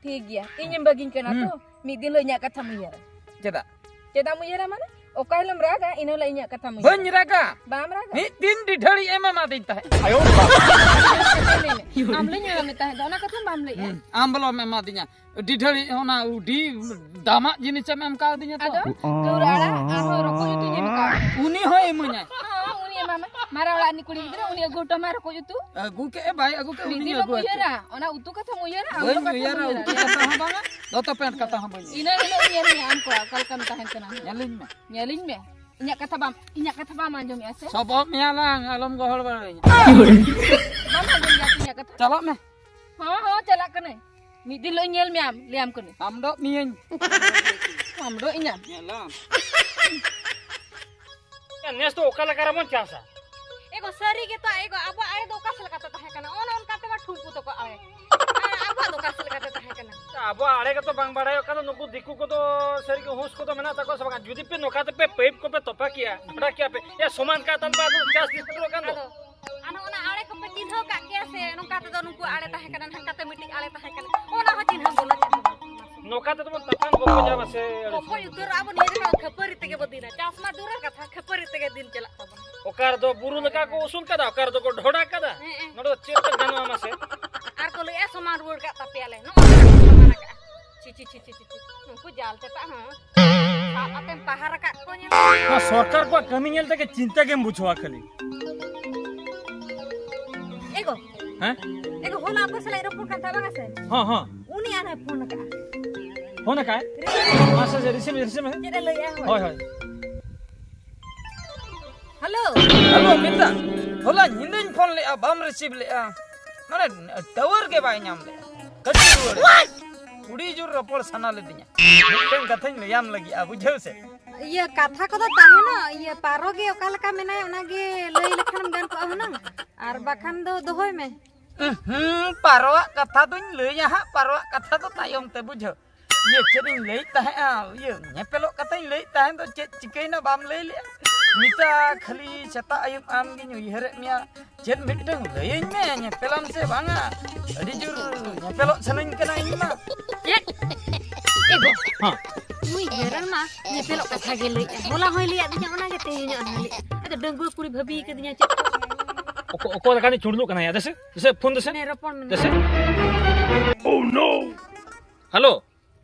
ᱴᱷᱤᱠ ᱜᱮᱭᱟ, ᱤᱧᱮᱢ ᱵᱟᱹᱜᱤᱧ ᱠᱟᱱᱟ ᱦᱩᱸ᱾ ᱛᱚ? ᱢᱤᱫ ᱫᱤᱱ ᱦᱤᱞᱳᱜ ᱤᱧᱟᱹᱜ ᱠᱟᱛᱷᱟᱢ ᱩᱭᱦᱟᱹᱨᱟ᱾ ᱪᱮᱫᱟᱜ? ᱪᱮᱫᱟᱜ ᱮᱢ ᱩᱭᱦᱟᱹᱨᱟ ᱢᱟᱱᱮ? ᱚᱠᱟ ᱦᱤᱞᱳᱜ ᱮᱢ ᱨᱟᱜᱟ, ᱤᱱᱟᱹ ᱦᱤᱞᱳᱜ ᱤᱧᱟᱹᱜ ᱠᱟᱛᱷᱟᱢ ᱩᱭᱦᱟᱹᱨᱟ᱾ ᱵᱟᱹᱧ ᱨᱟᱜᱟ᱾ ᱵᱟᱢ ᱨᱟᱜᱟ? ᱢᱤᱫ ᱫᱤᱱ ᱰᱤᱰᱷᱟᱹᱲᱤ ᱮᱢ ᱮᱢᱟᱫᱤᱧ ᱛᱟᱦᱮᱸᱫ᱾ ᱞᱟᱹᱭ ᱢᱮ᱾ ᱟᱢ ᱞᱟᱹᱭ ᱢᱮ ᱛᱟᱦᱮᱸᱫ ᱫᱚ, ᱚᱱᱟ ᱠᱟᱛᱷᱟ ᱵᱟᱢ ᱞᱟᱹᱭᱮᱜᱼᱟ᱾ ᱦᱩᱸ, ᱟᱢ ᱵᱚᱞᱚ ᱮᱢ ᱮᱢᱟᱫᱤᱧᱟ᱾ ᱰᱤᱰᱷᱟᱹᱲᱤ ᱚᱱᱟ ᱩᱰᱤ ᱫᱟᱢᱟᱜ ᱡᱤᱱᱤᱥ ᱮᱢ ᱮᱢ ᱠᱟᱣᱫᱤᱧᱟ ᱛᱚ᱾ ᱟᱫᱚ ᱠᱟᱹᱣᱨᱟᱹ ᱟᱲᱟᱜ ᱟᱨᱦᱚᱸ ᱨᱚᱠᱚᱡ ᱩᱛᱩᱧ ᱮᱢ ᱠᱟᱣᱫᱟ᱾ ᱩᱱᱤ ᱦᱚᱸᱭ ᱤᱢᱟᱹᱧᱟᱭ᱾ ᱦᱚᱸ, ᱩᱱᱤ ᱮᱢᱟᱢᱟ᱾ ᱢᱟᱨᱟᱝ ᱚᱲᱟᱜ ᱨᱤᱱᱤᱡ ᱠᱩᱲᱤ ᱜᱤᱫᱽᱨᱟᱹ, ᱩᱱᱤ ᱟᱹᱜᱩ ᱦᱚᱴᱚ ᱟᱢᱟᱭ ᱨᱚᱠᱚᱡ ᱩᱛᱩ᱾ ᱟᱹᱜᱩ ᱠᱮᱜᱼᱟ ᱵᱟᱭ ᱟᱹᱜᱩ ᱠᱮᱜᱼᱟ, ᱢᱤᱫ ᱩᱱᱤ ᱫᱤᱱ ᱟᱹᱜᱩ ᱫᱚᱠᱚ ᱟᱹᱜᱩ ᱩᱭᱦᱟᱹᱨᱟ, ᱚᱱᱟ ᱩᱛᱩ ᱠᱟᱛᱷᱟᱢ ᱩᱭᱦᱟᱹᱨᱟ, ᱟᱢ ᱫᱚ ᱵᱟᱹᱧ ᱠᱟᱛᱷᱟᱢ ᱩᱭᱦᱟᱹᱨᱟ, ᱩᱭᱦᱟᱹᱨᱟ᱾ ᱩᱛᱩ ᱠᱟᱛᱷᱟ ᱦᱚᱸ ᱵᱟᱝᱟ, ᱫᱚᱛᱚ ᱯᱮᱱᱴ ᱠᱟᱛᱷᱟ ᱦᱚᱸ ᱵᱟᱹᱧ ᱩᱭᱦᱟᱹᱨᱟ᱾ ᱤᱱᱟᱹ ᱦᱤᱞᱳᱜ ᱤᱧ ᱧᱮᱞ ᱢᱮᱭᱟ ᱟᱢ ᱠᱚᱲᱟ, ᱚᱠᱟ ᱞᱮᱠᱟᱢ ᱛᱟᱦᱮᱸ ᱠᱟᱱᱟ᱾ ᱧᱮᱞᱤᱧ ᱢᱮ᱾ ᱧᱮᱞᱤᱧ ᱢᱮ᱾ ᱤᱧᱟᱹᱜ ᱠᱟᱛᱷᱟ ᱵᱟᱢ, ᱤᱧᱟᱹᱜ ᱠᱟᱛᱷᱟ ᱵᱟᱢ ᱟᱸᱡᱚᱢᱮᱜᱼᱟ ᱥᱮ? ᱥᱚᱵᱚᱜ ᱢᱮᱭᱟ ᱞᱟᱝ, ᱟᱞᱚᱢ ᱜᱚᱦᱚᱲ ᱵᱟᱲᱟᱭᱤᱧᱟ᱾ ᱵᱟᱢ ᱟᱸᱡᱚᱢ ᱜᱮᱭᱟ ᱤᱧᱟᱹᱜ ᱠᱟᱛᱷᱟ? ᱪᱟᱞᱟᱜ ᱢᱮ᱾ ᱦᱚᱸ, ᱦᱚᱸ, ᱪᱟᱞᱟᱜ ᱠᱟᱹᱱᱟᱹᱧ᱾ ᱢᱤᱫ ᱫᱤᱱ ᱦᱤᱞᱳᱜ ᱤᱧ ᱧᱮᱞ ᱢᱮᱭᱟ, ᱞᱟᱹᱭᱟᱢ ᱠᱟᱹᱱᱟᱹᱧ᱾ ᱟᱢ ᱫᱚ ᱢᱤᱭᱟᱹᱧ᱾ ᱟᱢ ᱫᱚ ᱤᱧᱟᱹᱢ᱾ ᱧᱮᱞᱟᱢ᱾ ᱱᱮᱥ ᱫᱚ ᱚᱠᱟ ᱞᱮᱠᱟ ᱨᱮᱵᱚᱱ ᱪᱟᱥᱟ? ᱮᱜᱳ, ᱥᱟᱹᱨᱤ ᱜᱮᱛᱚ, ᱮᱜᱳ, ᱟᱵᱚᱣᱟᱜ ᱟᱲᱮ ᱫᱚ ᱚᱠᱟ ᱥᱮᱫ ᱞᱮᱠᱟᱛᱮ ᱛᱟᱦᱮᱸ ᱠᱟᱱᱟ? ᱚᱱᱮ ᱚᱱᱠᱟ ᱛᱮᱢᱟ ᱴᱷᱩᱢᱯᱩ ᱛᱟᱠᱚ ᱟᱲᱮ᱾ ᱟᱨ ᱟᱵᱚᱣᱟᱜ ᱫᱚ ᱚᱠᱟ ᱥᱮᱫ ᱞᱮᱠᱟᱛᱮ ᱛᱟᱦᱮᱸ ᱠᱟᱱᱟ? ᱟᱵᱚᱣᱟᱜ ᱟᱲᱮ ᱜᱮᱛᱚ ᱵᱟᱝ ᱵᱟᱲᱟᱭᱚᱜ ᱠᱟᱱᱟ, ᱱᱩᱠᱩ ᱫᱤᱠᱩ ᱠᱚᱫᱚ ᱥᱟᱹᱨᱤ ᱜᱮ ᱦᱩᱸᱥ ᱠᱚᱫᱚ ᱢᱮᱱᱟᱜ ᱛᱟᱠᱚᱣᱟ ᱥᱮ ᱵᱟᱝ? ᱡᱩᱫᱤ ᱯᱮ ᱱᱚᱝᱠᱟ ᱛᱮᱯᱮ ᱯᱟᱭᱤᱯ ᱠᱚᱯᱮ ᱛᱚᱯᱟ ᱠᱮᱭᱟ, ᱰᱷᱚᱰᱟ ᱠᱮᱭᱟ ᱯᱮ, ᱮ, ᱥᱚᱢᱟᱱ ᱠᱟᱜ ᱛᱟᱢ ᱯᱮ, ᱟᱫᱚ ᱪᱟᱥ ᱜᱮ ᱥᱮᱴᱮᱨᱚᱜ ᱠᱟᱱ ᱫᱚ᱾ ᱟᱫᱚ, ᱟᱫᱚ ᱚᱱᱟ ᱟᱲᱮ ᱠᱚᱯᱮ ᱪᱤᱱᱦᱟᱹᱣ ᱠᱟᱜ ᱠᱮᱭᱟ ᱥᱮ, ᱱᱚᱝᱠᱟ ᱛᱮᱫᱚ ᱱᱩᱠᱩ ᱟᱲᱮ ᱛᱟᱦᱮᱸ ᱠᱟᱱᱟ, ᱱᱟᱝᱠᱟ ᱛᱮ ᱢᱤᱫᱴᱤᱡ ᱟᱲᱮ ᱛᱟᱦᱮᱸ ᱠᱟᱱᱟ, ᱚᱱᱟ ᱦᱚᱸ ᱪᱤᱱᱦᱟᱹ ᱵᱟᱹᱱᱩᱜ ᱛᱟᱵᱚᱱᱟ᱾ ᱱᱚᱝᱠᱟ ᱛᱮᱫᱚ ᱵᱚᱱ ᱛᱟᱯᱟᱢ ᱜᱚᱯᱚᱡᱟ ᱢᱟᱥᱮ, ᱟᱹᱲᱤᱥ᱾ ᱜᱚᱯᱚᱡ ᱩᱛᱟᱹᱨᱚᱜ ᱟᱵᱚᱱ, ᱱᱤᱭᱟᱹ ᱡᱚᱠᱷᱚᱱ ᱠᱷᱟᱹᱯᱟᱹᱨᱤ ᱛᱮᱜᱮ ᱵᱚ ᱫᱤᱱᱟ᱾ ᱪᱟᱥ ᱢᱟ ᱫᱩᱨᱮᱨ ᱠᱟᱛᱷᱟ, ᱠᱷᱟᱹᱯᱟᱹᱨᱤ ᱛᱮᱜᱮ ᱫᱤᱱ ᱪᱟᱞᱟᱜ ᱛᱟᱵᱚᱱᱟ᱾ ᱚᱠᱟ ᱨᱮᱫᱚ ᱵᱩᱨᱩ ᱞᱮᱠᱟ ᱠᱚ ᱩᱥᱩᱞ ᱠᱟᱫᱟ, ᱚᱠᱟ ᱨᱮᱫᱚ ᱠᱚ ᱰᱷᱚᱰᱟ ᱠᱟᱫᱟ᱾ ᱦᱮᱸ, ᱦᱮᱸ᱾ ᱱᱚᱰᱮ ᱫᱚ ᱪᱮᱫ ᱛᱮ ᱜᱟᱱᱚᱜᱼᱟ ᱢᱟᱥᱮ? ᱟᱨ ᱠᱚ ᱞᱟᱹᱭᱮᱜᱼᱟ, "ᱥᱚᱢᱟᱱ ᱨᱩᱣᱟᱹᱲ ᱠᱟᱜ ᱛᱟᱯᱮᱭᱟᱞᱮ᱾" ᱱᱚᱜᱼᱚ ᱱᱚᱝᱠᱟ ᱠᱚ ᱥᱚᱢᱟᱱ ᱟᱠᱟᱜᱼᱟ᱾ ᱪᱤ, ᱪᱤ, ᱪᱤ᱾ ᱱᱩᱠᱩ ᱡᱟᱞ ᱪᱮᱛᱟᱜ ᱦᱚᱸ ᱥᱟᱵ ᱟᱛᱮᱢ ᱯᱟᱦᱟᱨ ᱟᱠᱟᱫ ᱠᱚ ᱧᱮᱞ ᱢᱮ᱾ ᱱᱚᱣᱟ ᱥᱚᱨᱠᱟᱨ ᱠᱚᱣᱟᱜ ᱠᱟᱹᱢᱤ ᱧᱮᱞ ᱛᱮᱜᱮ ᱪᱤᱱᱛᱟᱹ ᱜᱮᱢ ᱵᱩᱡᱷᱟᱹᱣᱟ ᱠᱷᱟᱹᱞᱤ᱾ ᱮᱜᱳ᱾ ᱦᱮᱸ? ᱮᱜᱳ, ᱦᱚᱞᱟ ᱚᱠᱚᱭ ᱥᱟᱞᱟᱜ ᱨᱚᱯᱚᱲ ᱠᱟᱱ ᱛᱟᱦᱮᱸ ᱵᱟᱝᱟ ᱥᱮ? ᱦᱚᱸ, ᱦᱚᱸ᱾ ᱩᱱᱤ ᱟᱨᱦᱚᱸᱭ ᱯᱷᱳᱱ ᱟᱠᱟᱜᱼᱟ᱾ ᱯᱷᱳᱱ ᱟᱠᱟᱜᱼᱟᱭ? ᱨᱤᱥᱤᱵᱷ᱾ ᱢᱟᱥᱮ, ᱨᱤᱥᱤᱵᱷ, ᱨᱤᱥᱤᱵᱷ ᱢᱮ᱾ ᱪᱮᱫ ᱮ ᱞᱟᱹᱭᱮᱜᱼᱟ? ᱦᱳᱭ᱾ ᱦᱳᱭ, ᱦᱳᱭ᱾ ᱦᱮᱞᱳ᱾ ᱦᱮᱞᱳ, ᱢᱤᱛᱟ᱾ ᱦᱚᱞᱟ ᱧᱤᱫᱟᱹᱧ ᱯᱷᱳᱱ ᱞᱮᱜᱼᱟ, ᱵᱟᱢ ᱨᱤᱥᱤᱵᱷ ᱞᱮᱜᱼᱟ᱾ ᱢᱟᱱᱮ, ᱴᱟᱣᱟᱨ ᱜᱮ ᱵᱟᱭ ᱧᱟᱢ ᱞᱮᱜᱼᱟ᱾ ᱠᱟᱹᱴᱤᱡ ᱨᱩᱣᱟᱹᱲ᱾ ᱟᱹᱰᱤ ᱡᱳᱨ ᱨᱚᱯᱚᱲ ᱥᱟᱱᱟ ᱞᱤᱫᱤᱧᱟ᱾ ᱢᱤᱫᱴᱮᱱ ᱠᱟᱛᱷᱟᱧ ᱞᱟᱹᱭᱟᱢ ᱞᱟᱹᱜᱤᱫᱼᱟ, ᱵᱩᱡᱷᱟᱹᱣ ᱥᱮ? ᱤᱭᱟᱹ, ᱠᱟᱛᱷᱟ ᱠᱚᱫᱚ ᱛᱟᱦᱮᱱᱟ, ᱤᱭᱟᱹ, ᱯᱟᱨᱚ ᱜᱮ ᱚᱠᱟ ᱞᱮᱠᱟ ᱢᱮᱱᱟᱭᱟ, ᱚᱱᱟ ᱜᱮ ᱞᱟᱹᱭ ᱞᱮᱠᱷᱟᱱᱮᱢ ᱜᱟᱱ ᱠᱚᱜᱼᱟ ᱦᱩᱱᱟᱹᱝ᱾ ᱟᱨ ᱵᱟᱠᱷᱟᱱ ᱫᱚ ᱫᱚᱦᱚᱭ ᱢᱮ᱾ ᱩᱸᱦᱩᱸ, ᱯᱟᱨᱚᱣᱟᱜ ᱠᱟᱛᱷᱟ ᱫᱚᱧ ᱞᱟᱹᱭᱟ ᱦᱟᱸᱜ, ᱯᱟᱨᱚᱣᱟᱜ ᱠᱟᱛᱷᱟ ᱫᱚ ᱛᱟᱭᱚᱢ ᱛᱮ, ᱵᱩᱡᱷᱟᱹᱣ᱾ ᱤᱭᱟᱹ, ᱪᱮᱫ ᱤᱧ ᱞᱟᱹᱭᱮᱫ ᱛᱟᱦᱮᱸᱜᱼᱟ, ᱤᱭᱟᱹ, ᱧᱮᱯᱮᱞᱚᱜ ᱠᱟᱛᱷᱟᱧ ᱞᱟᱹᱭᱮᱫ ᱛᱟᱦᱮᱸᱫ ᱫᱚ, ᱪᱮᱫ ᱪᱤᱠᱟᱹᱭᱮᱱᱟ ᱵᱟᱢ ᱞᱟᱹᱭ ᱞᱮᱜᱼᱟ? ᱢᱤᱛᱟ, ᱠᱷᱟᱹᱞᱤ ᱥᱮᱛᱟᱜ ᱟᱹᱭᱩᱵ ᱟᱢ ᱜᱤᱧ ᱩᱭᱦᱟᱹᱨᱮᱫ ᱢᱮᱭᱟ᱾ ᱪᱮᱫ ᱢᱤᱫᱴᱟᱝ ᱞᱟᱹᱭᱟᱹᱧ ᱢᱮ, ᱧᱮᱯᱮᱞᱟᱢ ᱥᱮ ᱵᱟᱝᱟ? ᱟᱹᱰᱤ ᱡᱳᱨ ᱧᱮᱯᱮᱞᱚᱜ ᱥᱟᱱᱟᱧ ᱠᱟᱱᱟ ᱤᱧ ᱢᱟ᱾ ᱪᱮᱫ? ᱮ ᱜᱚ, ᱦᱮᱸ᱾ ᱱᱩᱭ ᱦᱮᱨᱮᱞ ᱢᱟ ᱧᱮᱯᱮᱞᱚᱜ ᱠᱟᱛᱷᱟ ᱜᱮ ᱞᱟᱹᱭᱮᱜᱼᱟ᱾ ᱦᱚᱞᱟ ᱦᱚᱸᱭ ᱞᱟᱹᱭᱟᱫ ᱫᱤᱧᱟ, ᱚᱱᱟ ᱜᱮ ᱛᱮᱦᱮᱧ ᱦᱚᱸ ᱟᱨᱦᱚᱸ ᱞᱟᱹᱭᱮᱜᱼᱟ᱾ ᱟᱫᱚ ᱰᱟᱺᱜᱩᱣᱟᱹ ᱠᱩᱲᱤ ᱵᱷᱟᱹᱵᱤ ᱠᱟᱫᱤᱧᱟ ᱪᱮᱫ ᱠᱚ? ᱚᱠᱚ-, ᱚᱠᱚᱭ ᱞᱮᱠᱟᱱᱤᱡ ᱪᱩᱲᱞᱩᱜ ᱠᱟᱱᱟᱭ? ᱫᱮᱥᱮ, ᱫᱮᱥᱮ, ᱯᱷᱳᱱ ᱫᱮᱥᱮ᱾ ᱦᱮᱸ, ᱨᱚᱯᱚᱲ ᱢᱮ᱾ ᱫᱮᱥᱮ᱾ ᱦᱮᱞᱳ᱾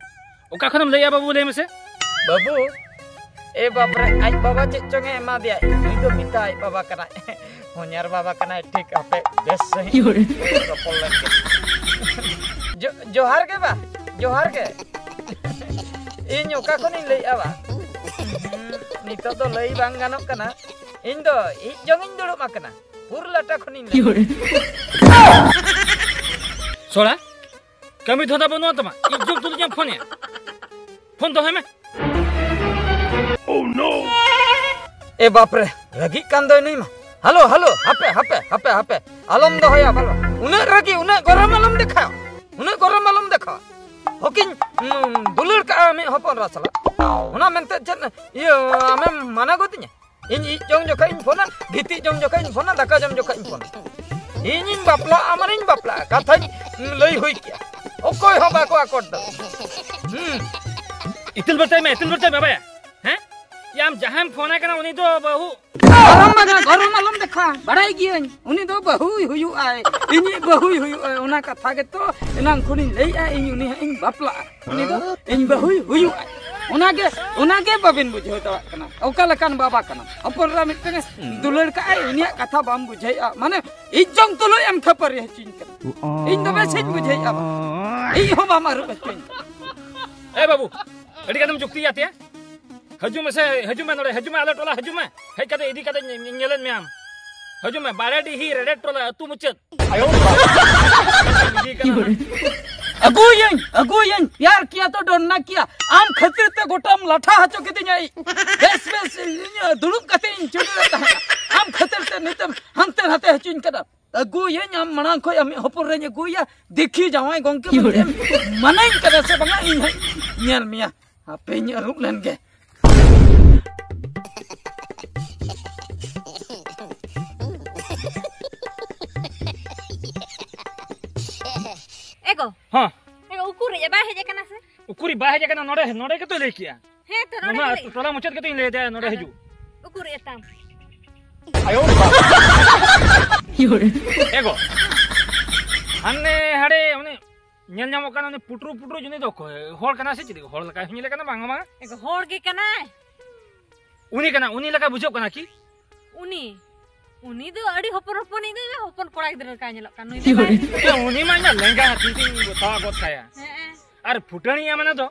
ᱚᱠᱟ ᱠᱷᱚᱱᱮᱢ ᱞᱟᱹᱭᱮᱜᱼᱟ ᱵᱟᱹᱵᱩ, ᱞᱟᱹᱭ ᱢᱮᱥᱮ? ᱵᱟᱹᱵᱩ, ᱮ ᱵᱟᱯ ᱨᱮ, ᱟᱡ ᱵᱟᱵᱟ ᱪᱮᱫ ᱪᱚᱝ ᱮ ᱮᱢᱟ ᱫᱮᱭᱟ, ᱱᱩᱭ ᱫᱚ ᱢᱤᱛᱟ ᱟᱡ ᱵᱟᱵᱟ ᱠᱟᱱᱟᱭ᱾ ᱦᱚᱧᱦᱟᱨ ᱵᱟᱵᱟ ᱠᱟᱱᱟᱭ, ᱴᱷᱤᱠ, ᱦᱟᱯᱮ ᱵᱮᱥ ᱥᱟᱺᱦᱤᱡ ᱨᱚᱯᱚᱲ ᱞᱮᱱ ᱜᱮ᱾ ᱡᱚ-, ᱡᱚᱦᱟᱨ ᱜᱮ ᱵᱟ, ᱡᱚᱦᱟᱨ ᱜᱮ᱾ ᱤᱧ ᱚᱠᱟ ᱠᱷᱚᱱᱤᱧ ᱞᱟᱹᱭᱮᱜᱼᱟ ᱵᱟ? ᱦᱩᱸ, ᱱᱤᱛᱚᱜ ᱫᱚ ᱞᱟᱹᱭ ᱵᱟᱝ ᱜᱟᱱᱚᱜ ᱠᱟᱱᱟ᱾ ᱤᱧ ᱫᱚ ᱤᱡ ᱡᱚᱝ ᱤᱧ ᱫᱩᱲᱩᱵ ᱟᱠᱟᱱᱟ, ᱯᱩᱨ ᱞᱟᱴᱟ ᱠᱷᱚᱱᱤᱧ ᱞᱟᱹᱭᱮᱜᱼᱟ᱾ ᱥᱚᱲᱟ, ᱠᱟᱹᱢᱤ ᱫᱷᱚᱱᱫᱟ ᱵᱟᱹᱱᱩᱜᱼᱟ ᱛᱟᱢᱟ? ᱤᱡᱽᱡᱚᱛ ᱛᱩᱞᱩᱡ ᱮᱢ ᱯᱷᱳᱱᱮᱜᱼᱟ? ᱯᱷᱳᱱ ᱫᱚᱦᱚᱭ ᱢᱮ᱾ ᱮ ᱵᱟᱯ ᱨᱮ, ᱨᱟᱹᱜᱤᱜ ᱠᱟᱱ ᱫᱚᱭ ᱱᱩᱭ ᱢᱟ᱾ ᱦᱮᱞᱳ, ᱦᱮᱞᱳ, ᱦᱟᱯᱮ, ᱦᱟᱯᱮ, ᱦᱟᱯᱮ, ᱦᱟᱯᱮ᱾ ᱟᱞᱚᱢ ᱫᱚᱦᱚᱭᱟ, ᱵᱟᱞᱟ᱾ ᱩᱱᱟᱹᱜ ᱨᱟᱹᱜᱤ, ᱩᱱᱟᱹᱜ ᱜᱚᱨᱚᱢ ᱟᱞᱚᱢ ᱫᱮᱠᱷᱟᱣᱟ᱾ ᱩᱱᱟᱹᱜ ᱜᱚᱨᱚᱢ ᱟᱞᱚᱢ ᱫᱮᱠᱷᱟᱣᱟ᱾ ᱦᱚᱠᱤᱧ, ᱩᱸ, ᱫᱩᱞᱟᱹᱲ ᱠᱟᱜᱼᱟ ᱢᱤᱫ ᱦᱚᱯᱚᱱ ᱮᱨᱟ ᱥᱟᱞᱟᱜ᱾ ᱚᱱᱟ ᱢᱮᱱᱛᱮ ᱪᱮᱫ, ᱤᱭᱟᱹ, ᱟᱢᱮᱢ ᱢᱟᱱᱟ ᱜᱚᱫᱤᱧᱟ? ᱤᱧ ᱤᱡ ᱡᱚᱢ ᱡᱚᱠᱷᱮᱡ ᱤᱧ ᱯᱷᱳᱱᱟ, ᱜᱤᱛᱤᱡ ᱡᱚᱢ ᱡᱚᱠᱷᱮᱡ ᱤᱧ ᱯᱷᱳᱱᱟ, ᱫᱟᱠᱟ ᱡᱚᱢ ᱡᱚᱠᱷᱮᱡ ᱤᱧ ᱯᱷᱳᱱᱟ᱾ ᱤᱧᱤᱧ ᱵᱟᱯᱞᱟᱜᱼᱟ, ᱢᱟᱱᱮᱧ ᱵᱟᱯᱞᱟᱜᱼᱟ, ᱠᱟᱛᱷᱟᱧ ᱞᱟᱹᱭ ᱦᱩᱭ ᱠᱮᱜᱼᱟ᱾ ᱚᱠᱚᱭ ᱦᱚᱸ ᱵᱟᱠᱚ ᱟᱠᱚᱴ ᱫᱟᱲᱮᱭᱟᱜᱼᱟ᱾ ᱦᱩᱸ᱾ ᱤᱛᱤᱞ ᱵᱮᱨᱛᱟᱭ ᱢᱮ, ᱤᱛᱤᱞ ᱵᱮᱨᱛᱟᱭ ᱢᱮ ᱵᱟᱭᱟ᱾ ᱦᱮᱸ? ᱭᱟ, ᱟᱢ ᱡᱟᱦᱟᱸᱭᱮᱢ ᱯᱷᱳᱱ ᱟᱭ ᱠᱟᱱᱟ, ᱩᱱᱤ ᱫᱚ ᱵᱟᱹᱦᱩ᱾ ᱜᱚᱨᱚᱢ ᱵᱟᱝᱟ, ᱜᱚᱨᱚᱢ ᱟᱞᱚᱢ ᱫᱮᱠᱷᱟ, ᱵᱟᱲᱟᱭ ᱜᱤᱭᱟᱹᱧ᱾ ᱩᱱᱤ ᱫᱚ ᱵᱟᱹᱦᱩᱭ ᱦᱩᱭᱩᱜᱼᱟᱭ, ᱤᱧᱤᱡ ᱵᱟᱹᱦᱩᱭ ᱦᱩᱭᱩᱜᱼᱟᱭ᱾ ᱚᱱᱟ ᱠᱟᱛᱷᱟ ᱜᱮᱛᱚ ᱮᱱᱟᱝ ᱠᱷᱚᱱᱤᱧ ᱞᱟᱹᱭᱮᱜᱼᱟ, ᱤᱧ ᱩᱱᱤ ᱦᱟᱸᱜ ᱤᱧ ᱵᱟᱯᱞᱟᱜᱼᱟ᱾ ᱩᱱᱤ ᱫᱚ ᱤᱧ ᱵᱟᱹᱦᱩᱭ ᱦᱩᱭᱩᱜᱼᱟᱭ᱾ ᱚᱱᱟᱜᱮ, ᱚᱱᱟᱜᱮ ᱵᱟᱵᱤᱱ ᱵᱩᱡᱷᱟᱹᱣ ᱫᱟᱲᱮᱭᱟᱜ ᱠᱟᱱᱟ᱾ ᱚᱠᱟ ᱞᱮᱠᱟᱱ ᱵᱟᱵᱟ ᱠᱟᱱᱟᱢ? ᱦᱚᱯᱚᱱ ᱮᱨᱟ ᱢᱤᱫᱴᱟᱝ ᱮ ᱫᱩᱞᱟᱹᱲ ᱠᱟᱜᱼᱟᱭ, ᱩᱱᱤᱭᱟᱜ ᱠᱟᱛᱷᱟ ᱵᱟᱢ ᱵᱩᱡᱷᱟᱹᱣᱮᱫᱼᱟ᱾ ᱢᱟᱱᱮ ᱤᱡ ᱡᱚᱝ ᱛᱩᱞᱩᱡ ᱮᱢ ᱠᱷᱟᱹᱯᱟᱹᱨᱤ ᱦᱚᱪᱚᱧ ᱠᱟᱱᱟ᱾ ᱤᱧ ᱫᱚ ᱵᱮᱥᱤᱧ ᱵᱩᱡᱷᱟᱹᱣᱮᱫᱼᱟ ᱵᱟᱝ? ᱤᱧ ᱦᱚᱸ ᱵᱟᱢ ᱟᱹᱨᱩᱵ ᱦᱚᱪᱚᱧ ᱠᱟᱱᱟ᱾ ᱮ ᱵᱟᱹᱵᱩ, ᱟᱹᱰᱤ ᱜᱟᱱᱮᱢ ᱡᱩᱠᱛᱤᱭᱟ ᱛᱮ᱾ ᱦᱤᱡᱩᱜ ᱢᱮᱥᱮ, ᱦᱤᱡᱩᱜ ᱢᱮ ᱱᱚᱰᱮ, ᱦᱤᱡᱩᱜ ᱢᱮ ᱟᱞᱮ ᱴᱚᱞᱟ, ᱦᱤᱡᱩᱜ ᱢᱮ᱾ ᱦᱮᱡ ᱠᱟᱛᱮ ᱤᱫᱤ ᱠᱟᱛᱮ ᱧᱮ-, ᱧᱮᱞᱮᱫ ᱢᱮᱭᱟᱢ᱾ ᱦᱤᱡᱩᱜ ᱢᱮ, ᱵᱟᱲᱮᱰᱤᱦᱤ ᱨᱮᱰᱮᱫ ᱴᱚᱞᱟ ᱟᱹᱛᱩ ᱢᱩᱪᱟᱹᱫ᱾ ᱤᱫᱤ ᱠᱟᱱᱟ᱾ ᱟᱹᱜᱩᱭᱟᱹᱧ, ᱟᱹᱜᱩᱭᱟᱹᱧ, ᱯᱭᱟᱨ ᱠᱤᱭᱟ ᱛᱚ ᱰᱚᱨᱱᱟ ᱠᱤᱭᱟ᱾ ᱟᱢ ᱠᱷᱟᱹᱛᱤᱨ ᱛᱮ ᱜᱚᱴᱟᱢ ᱞᱟᱴᱷᱟ ᱦᱚᱪᱚ ᱠᱤᱫᱤᱧᱟ᱾ ᱵᱮᱥ, ᱵᱮᱥ, ᱤᱧ ᱫᱩᱲᱩᱵ ᱠᱟᱛᱮ ᱤᱧ ᱪᱩᱰᱩᱨᱮᱫ ᱛᱟᱦᱮᱸᱫ᱾ ᱟᱢ ᱠᱷᱟᱹᱛᱤᱨ ᱛᱮ ᱱᱤᱛᱮᱢ ᱦᱟᱱᱛᱮ ᱱᱟᱛᱮ ᱦᱚᱪᱚᱧ ᱠᱟᱱᱟ᱾ ᱟᱹᱜᱩᱭᱟᱹᱧ ᱟᱢ ᱢᱟᱲᱟᱝ ᱠᱷᱚᱱ ᱟᱢᱤᱡ ᱦᱚᱯᱚᱱ ᱨᱮᱧ ᱟᱹᱜᱩᱭᱟ᱾ ᱫᱮᱠᱷᱤ ᱡᱟᱶᱟᱭ ᱜᱚᱝᱠᱮ ᱢᱮᱱᱛᱮᱢ ᱢᱟᱱᱟᱧ ᱠᱟᱱᱟ ᱥᱮ ᱵᱟᱝᱟ, ᱤᱧ ᱦᱟᱸᱜ ᱧᱮᱞ ᱢᱮᱭᱟ᱾ ᱦᱟᱯᱮᱧ ᱟᱹᱨᱩᱵ ᱞᱮᱱ ᱜᱮ᱾ ᱮ ᱜᱚ᱾ ᱦᱚᱸ᱾ ᱮ ᱜᱚ, ᱩᱠᱩᱨ ᱦᱮᱡ ᱵᱟᱭ ᱦᱮᱡ ᱟᱠᱟᱱᱟ ᱥᱮ? ᱩᱠᱩᱨ ᱵᱟᱭ ᱦᱮᱡ ᱟᱠᱟᱱᱟ, ᱱᱚᱰᱮ, ᱱᱚᱰᱮ ᱜᱮᱛᱚᱭ ᱞᱟᱹᱭ ᱠᱮᱜᱼᱟ᱾ ᱦᱮᱸ ᱛᱚ, ᱱᱚᱰᱮ ᱱᱚᱣᱟ ᱜᱮ ᱞᱟᱹᱭ᱾ ᱴᱚᱞᱟ ᱢᱩᱪᱟᱹᱫ ᱜᱮᱛᱚᱧ ᱞᱟᱹᱭ ᱟᱫᱮᱭᱟ, ᱱᱚᱰᱮ ᱟᱫᱚ ᱦᱤᱡᱩᱜ᱾ ᱩᱠᱩᱨ ᱮᱛᱟᱢ᱾ ᱟᱭᱳ ᱵᱟᱵᱟ᱾ ᱮ ᱜᱚ᱾ ᱦᱟᱱᱮ ᱦᱟᱲᱮ ᱩᱱᱤ ᱧᱮᱞ ᱧᱟᱢᱚᱜ ᱠᱟᱱᱟ, ᱩᱱᱤ ᱯᱩᱴᱨᱩ ᱯᱩᱴᱨᱩ ᱩᱱᱤ ᱫᱚ ᱚᱠᱚᱭ? ᱦᱚᱲ ᱠᱟᱱᱟ ᱥᱮ ᱪᱤᱞᱤ? ᱦᱚᱲ ᱞᱮᱠᱟ ᱧᱮᱞᱮ ᱠᱟᱱᱟ, ᱵᱟᱝ ᱵᱟᱝ᱾ ᱮ ᱜᱚ, ᱦᱚᱲ ᱜᱮ ᱠᱟᱱᱟᱭ᱾ ᱩᱱᱤ ᱠᱟᱱᱟ, ᱩᱱᱤ ᱞᱮᱠᱟ ᱵᱩᱡᱷᱟᱹᱜ ᱠᱟᱱᱟ ᱠᱤ? ᱩᱱᱤ, ᱩᱱᱤ ᱫᱚ ᱟᱹᱰᱤ ᱦᱚᱯᱚᱱ ᱦᱚᱯᱚᱱᱤᱡ ᱫᱚ, ᱦᱚᱯᱚᱱ ᱠᱚᱲᱟ ᱜᱤᱫᱽᱨᱟᱹ ᱞᱮᱠᱟ ᱧᱮᱞᱚᱜ ᱠᱟᱱ ᱱᱩᱭ ᱫᱚ᱾ ᱵᱟᱭ ᱧᱮᱞ ᱮ, ᱩᱱᱤ ᱢᱟ ᱤᱧᱟᱜ ᱞᱮᱸᱜᱟ ᱛᱤ ᱛᱤᱧ ᱵᱚᱛᱟᱣ ᱜᱚᱫ ᱠᱟᱭᱟ᱾ ᱦᱮᱸ᱾ ᱟᱨ ᱯᱷᱩᱴᱟᱹᱱᱤᱭᱟ ᱢᱟᱱᱮ ᱫᱚ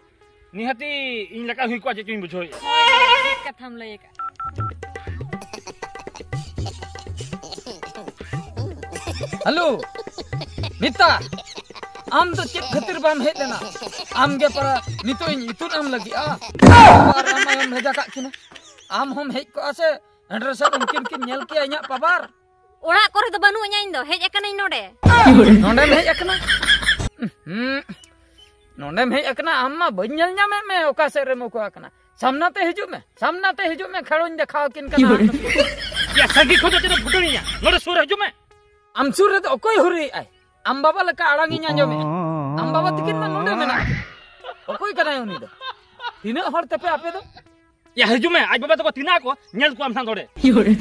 ᱱᱤᱦᱟᱹᱛᱤ ᱤᱧ ᱞᱮᱠᱟ ᱦᱩᱭ ᱠᱚᱜᱼᱟ, ᱪᱮᱫ ᱪᱚᱧ ᱵᱩᱡᱷᱟᱹᱣᱮᱫᱼᱟ᱾ ᱦᱳᱭ, ᱴᱷᱤᱠ ᱠᱟᱛᱷᱟᱢ ᱞᱟᱹᱭ ᱟᱠᱟᱫ᱾ ᱦᱮᱞᱳ, ᱢᱤᱛᱟ, ᱟᱢ ᱫᱚ ᱪᱮᱫ ᱠᱷᱟᱹᱛᱤᱨ ᱵᱟᱢ ᱦᱮᱡ ᱞᱮᱱᱟ? ᱟᱢ ᱜᱮ ᱯᱟᱨᱟ ᱱᱤᱛᱚᱜ ᱤᱧ ᱤᱛᱩᱫ ᱟᱢ ᱞᱟᱹᱜᱤᱫᱼᱟ᱾ ᱟᱨ ᱟᱢ ᱟᱭᱳᱢ ᱵᱷᱮᱡᱟ ᱠᱟᱜ ᱠᱤᱱᱟ᱾ ᱟᱢ ᱦᱚᱸᱢ ᱦᱮᱡ ᱠᱚᱜᱼᱟ ᱥᱮ, ᱦᱮᱸᱰᱨᱮᱥ ᱩᱱᱠᱤᱱ ᱠᱤᱱ ᱧᱮᱞ ᱠᱮᱭᱟ ᱤᱧᱟᱜ ᱯᱟᱣᱟᱨ᱾ ᱚᱲᱟᱜ ᱠᱚᱨᱮ ᱫᱚ ᱵᱟᱹᱱᱩᱜ ᱤᱧᱟ ᱤᱧ ᱫᱚ, ᱦᱮᱡ ᱟᱠᱟᱱᱟᱹᱧ ᱱᱚᱰᱮ᱾ ᱱᱚᱰᱮᱢ ᱦᱮᱡ ᱟᱠᱟᱱᱟ? ᱦᱩᱸ, ᱱᱚᱰᱮᱢ ᱦᱮᱡ ᱟᱠᱟᱱᱟ? ᱟᱢ ᱢᱟ ᱵᱟᱹᱧ ᱧᱮᱞ ᱧᱟᱢᱮᱫ ᱢᱮ, ᱚᱠᱟ ᱥᱮᱫ ᱨᱮᱢ ᱩᱠᱩ ᱟᱠᱟᱱᱟ? ᱥᱟᱢᱱᱟ ᱛᱮ ᱦᱤᱡᱩᱜ ᱢᱮ, ᱥᱟᱢᱱᱟ ᱛᱮ ᱦᱤᱡᱩᱜ ᱢᱮ, ᱠᱷᱟᱲᱚᱧ ᱫᱮᱠᱷᱟᱣ ᱟᱹᱠᱤᱱ ᱠᱟᱱᱟ᱾ ᱟᱢ ᱫᱚ ᱭᱟ, ᱥᱟᱺᱜᱤᱧ ᱠᱷᱚᱱ ᱫᱚ ᱪᱮᱫ ᱮᱢ ᱯᱷᱩᱴᱟᱹᱱᱤᱧᱟ? ᱱᱚᱰᱮ ᱥᱩᱨ ᱨᱮ ᱦᱤᱡᱩᱜ ᱢᱮ᱾ ᱟᱢ ᱥᱩᱨ ᱨᱮᱫᱚ ᱚᱠᱚᱭ ᱦᱩᱨᱤᱭᱮᱫ ᱟᱭ? ᱟᱢ ᱵᱟᱵᱟ ᱞᱮᱠᱟ ᱟᱲᱟᱝ ᱤᱧ ᱟᱸᱡᱚᱢᱮᱫᱼᱟ᱾ ᱟᱢ ᱵᱟᱵᱟ ᱛᱤᱠᱤᱱ ᱢᱟ ᱱᱚᱰᱮ ᱢᱮᱱᱟᱜ ᱠᱤᱱᱟ᱾ ᱚᱠᱚᱭ ᱠᱟᱱᱟᱭ ᱩᱱᱤ ᱫᱚ? ᱛᱤᱱᱟᱹᱜ ᱦᱚᱲ ᱛᱮᱯᱮ ᱟᱯᱮ ᱫᱚ? ᱭᱟ, ᱦᱤᱡᱩᱜ ᱢᱮ, ᱟᱡ ᱵᱟᱵᱟ ᱛᱟᱠᱚ ᱛᱤᱱᱟᱹᱜ ᱠᱚ ᱧᱮᱞ ᱠᱚᱣᱟ ᱟᱢ ᱥᱟᱶ ᱱᱚᱰᱮ᱾ ᱩᱱᱤ ᱩᱱᱤ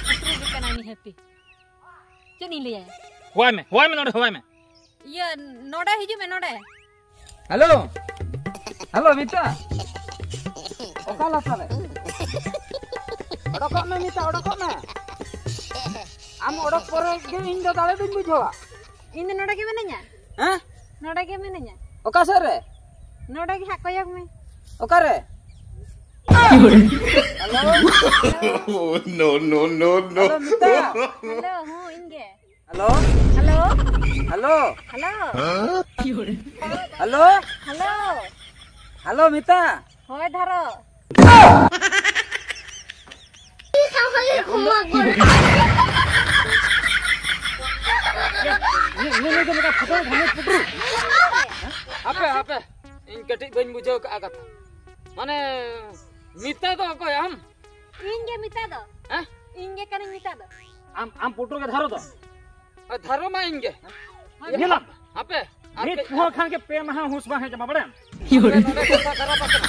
ᱯᱩᱛᱨᱩ ᱜᱮ ᱠᱟᱱᱟᱭ ᱱᱤᱦᱟᱹᱛᱤ᱾ ᱪᱮᱫ ᱤᱧ ᱞᱟᱹᱭᱟ? ᱦᱚᱦᱚᱭ ᱢᱮ, ᱦᱚᱦᱚᱭ ᱢᱮ, ᱱᱚᱰᱮ ᱦᱚᱦᱚᱭ ᱢᱮ᱾ ᱤᱭᱟᱹ, ᱱᱚᱰᱮ ᱦᱤᱡᱩᱜ ᱢᱮ, ᱱᱚᱰᱮ᱾ ᱦᱮᱞᱳ, ᱦᱮᱞᱳ, ᱢᱤᱛᱟ᱾ ᱚᱠᱟ ᱞᱟᱛᱟᱨ ᱨᱮ? ᱚᱰᱚᱠᱚᱜ ᱢᱮ, ᱢᱤᱛᱟ, ᱚᱰᱚᱠᱚᱜ ᱢᱮ᱾ ᱟᱢ ᱚᱰᱚᱠ ᱯᱚᱨᱮ ᱜᱮ ᱤᱧ ᱫᱚ ᱫᱟᱲᱮ ᱫᱚᱧ ᱵᱩᱡᱷᱟᱹᱣᱟ᱾ ᱤᱧ ᱫᱚ ᱱᱚᱰᱮ ᱜᱮ ᱢᱤᱱᱟᱹᱧᱟ᱾ ᱦᱮᱸ? ᱱᱚᱰᱮ ᱜᱮ ᱢᱤᱱᱟᱹᱧᱟ᱾ ᱚᱠᱟ ᱥᱮᱫ ᱨᱮ? ᱱᱚᱰᱮ ᱜᱮ ᱦᱟᱸᱜ ᱠᱚᱭᱚᱜ ᱢᱮ᱾ ᱚᱠᱟᱨᱮ? Hello? Oh, no, no, no, no. Hello, Mita. Hello, ᱦᱚᱸ, ᱤᱧ ᱜᱮ᱾ Hello? Hello? Hello? Hello? Hello? Hello? Hello, Mita. ᱦᱳᱭ, ᱫᱷᱟᱨᱚ᱾ ᱱᱩᱭ, ᱱᱩᱭ, ᱱᱩᱭ ᱫᱚ ᱢᱤᱫᱴᱟᱝ ᱯᱷᱩᱴᱟᱹᱱ ᱜᱷᱟᱱᱮ ᱯᱩᱴᱨᱩ᱾ ᱦᱟᱯᱮ, ᱦᱟᱯᱮ, ᱤᱧ ᱠᱟᱹᱴᱤᱡ ᱵᱟᱹᱧ ᱵᱩᱡᱷᱟᱹᱣ ᱠᱟᱜᱼᱟ ᱠᱟᱛᱷᱟ᱾ ᱢᱟᱱᱮ, ᱢᱤᱛᱟ ᱫᱚ ᱚᱠᱚᱭ ᱟᱢ? ᱤᱧ ᱜᱮ ᱢᱤᱛᱟ ᱫᱚ᱾ ᱦᱮᱸ? ᱤᱧ ᱜᱮ ᱠᱟᱹᱱᱟᱹᱧ ᱢᱤᱛᱟ ᱫᱚ᱾ ᱟᱢ, ᱟᱢ ᱯᱩᱴᱨᱩ ᱜᱮ ᱫᱷᱟᱨᱚ ᱫᱚ? ᱦᱳᱭ, ᱫᱷᱟᱨᱚ ᱢᱟ ᱤᱧ ᱜᱮ᱾ ᱧᱮᱞᱟᱢ᱾ ᱦᱟᱯᱮ, ᱟᱨ ᱢᱤᱫ ᱠᱟᱹᱡ ᱯᱩᱦᱟᱹ ᱠᱷᱟᱱ ᱜᱮ ᱯᱮ ᱢᱟᱦᱟ ᱦᱩᱸᱥ ᱵᱟᱝ ᱦᱮᱡ ᱟᱢᱟ, ᱵᱟᱲᱟᱭᱟᱢ? ᱦᱟᱯᱮ, ᱱᱚᱰᱮ ᱠᱟᱛᱷᱟ ᱠᱷᱟᱨᱟᱯ ᱟᱠᱟᱱᱟ᱾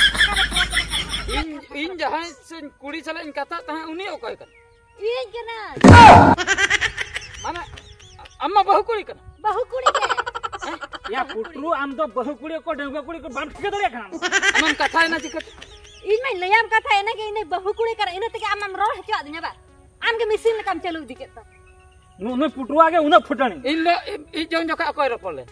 ᱤᱧ, ᱤᱧ ᱡᱟᱦᱟᱸᱭ ᱥᱮ ᱠᱩᱲᱤ ᱥᱟᱞᱟᱜ ᱤᱧ ᱠᱟᱛᱷᱟᱜ ᱛᱟᱦᱮᱸᱫ, ᱩᱱᱤ ᱚᱠᱚᱭ ᱠᱟᱱᱟ? ᱤᱧ ᱠᱟᱱᱟ᱾ ᱢᱟᱱᱮ, ᱟᱢ ᱢᱟ ᱵᱟᱹᱦᱩ ᱠᱩᱲᱤ ᱠᱟᱱᱟ᱾ ᱵᱟᱹᱦᱩ ᱠᱩᱲᱤ ᱜᱮ᱾ ᱦᱮᱸ? ᱭᱟ ᱯᱩᱴᱨᱩ, ᱟᱢ ᱫᱚ ᱵᱟᱹᱦᱩ ᱠᱩᱲᱤ ᱚᱠᱚᱭ, ᱰᱟᱺᱜᱩᱣᱟᱹ ᱠᱩᱲᱤ ᱠᱚ ᱵᱟᱢ ᱴᱷᱤᱠᱟᱹ ᱫᱟᱲᱮᱭᱟᱜ ᱠᱟᱱᱟ? ᱟᱢᱮᱢ ᱠᱟᱛᱷᱟᱭᱮᱱᱟ ᱪᱤᱠᱟᱹᱛᱮ? ᱤᱧ ᱢᱟᱧ ᱞᱟᱹᱭᱟᱢ ᱠᱟᱛᱷᱟ, ᱤᱱᱟᱹᱜᱮ ᱤᱧ ᱫᱚ ᱵᱟᱹᱦᱩ ᱠᱩᱲᱤ ᱠᱟᱱᱟ, ᱤᱱᱟᱹ ᱛᱮᱜᱮ ᱟᱢᱮᱢ ᱨᱚᱲ ᱦᱚᱪᱚᱣᱟᱫᱤᱧᱟ ᱵᱟᱝ? ᱟᱢ ᱜᱮ ᱢᱮᱥᱤᱱ ᱞᱮᱠᱟᱢ ᱪᱟᱹᱞᱩ ᱤᱫᱤ ᱠᱮᱫ ᱫᱚ᱾ ᱱᱩ-, ᱱᱩᱭ ᱯᱩᱴᱨᱩᱣᱟᱜ ᱜᱮ ᱩᱱᱟᱹᱜ ᱯᱷᱩᱴᱟᱹᱱᱤ᱾ ᱤᱧ ᱫᱚ ᱤ-, ᱤᱡ ᱡᱚᱝ ᱡᱚᱠᱷᱟ ᱚᱠᱚᱭ ᱨᱚᱯᱚᱲ ᱞᱮ?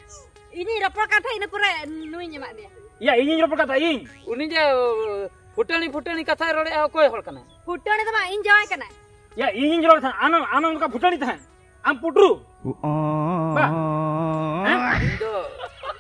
ᱤᱧᱤᱧ ᱨᱚᱯᱚᱲ ᱠᱟᱱ ᱛᱟᱦᱮᱸᱫ, ᱤᱱᱟᱹ ᱯᱚᱨᱮ ᱱᱩᱭᱤᱧ ᱮᱢᱟᱫ ᱢᱮᱭᱟ᱾ ᱭᱟ, ᱤᱧᱤᱧ ᱨᱚᱯᱚᱲ ᱠᱟᱱ ᱛᱟᱦᱮᱸᱫ, ᱤᱧ᱾ ᱩᱱᱤ ᱡᱮ, ᱯᱷᱩᱴᱟᱹᱱᱤ, ᱯᱷᱩᱴᱟᱹᱱᱤ ᱠᱟᱛᱷᱟᱭ ᱨᱚᱲᱮᱫᱼᱟ, ᱚᱠᱚᱭ ᱦᱚᱲ ᱠᱟᱱᱟᱭ? ᱯᱷᱩᱴᱟᱹᱱᱤ ᱫᱚ ᱵᱟᱝ, ᱤᱧ ᱡᱟᱶᱟᱭ ᱠᱟᱱᱟᱭ᱾ ᱭᱟ, ᱤᱧᱤᱧ ᱨᱚᱲ ᱛᱟᱦᱮᱸᱫ, ᱟᱢ, ᱟᱢ ᱚᱱᱠᱟ ᱯᱷᱩᱴᱟᱹᱱᱤ ᱛᱟᱦᱮᱸᱫ, ᱟᱢ ᱯᱩᱴᱨᱩ᱾ ᱵᱟ᱾ ᱦᱮᱸ? ᱤᱧ ᱫᱚ,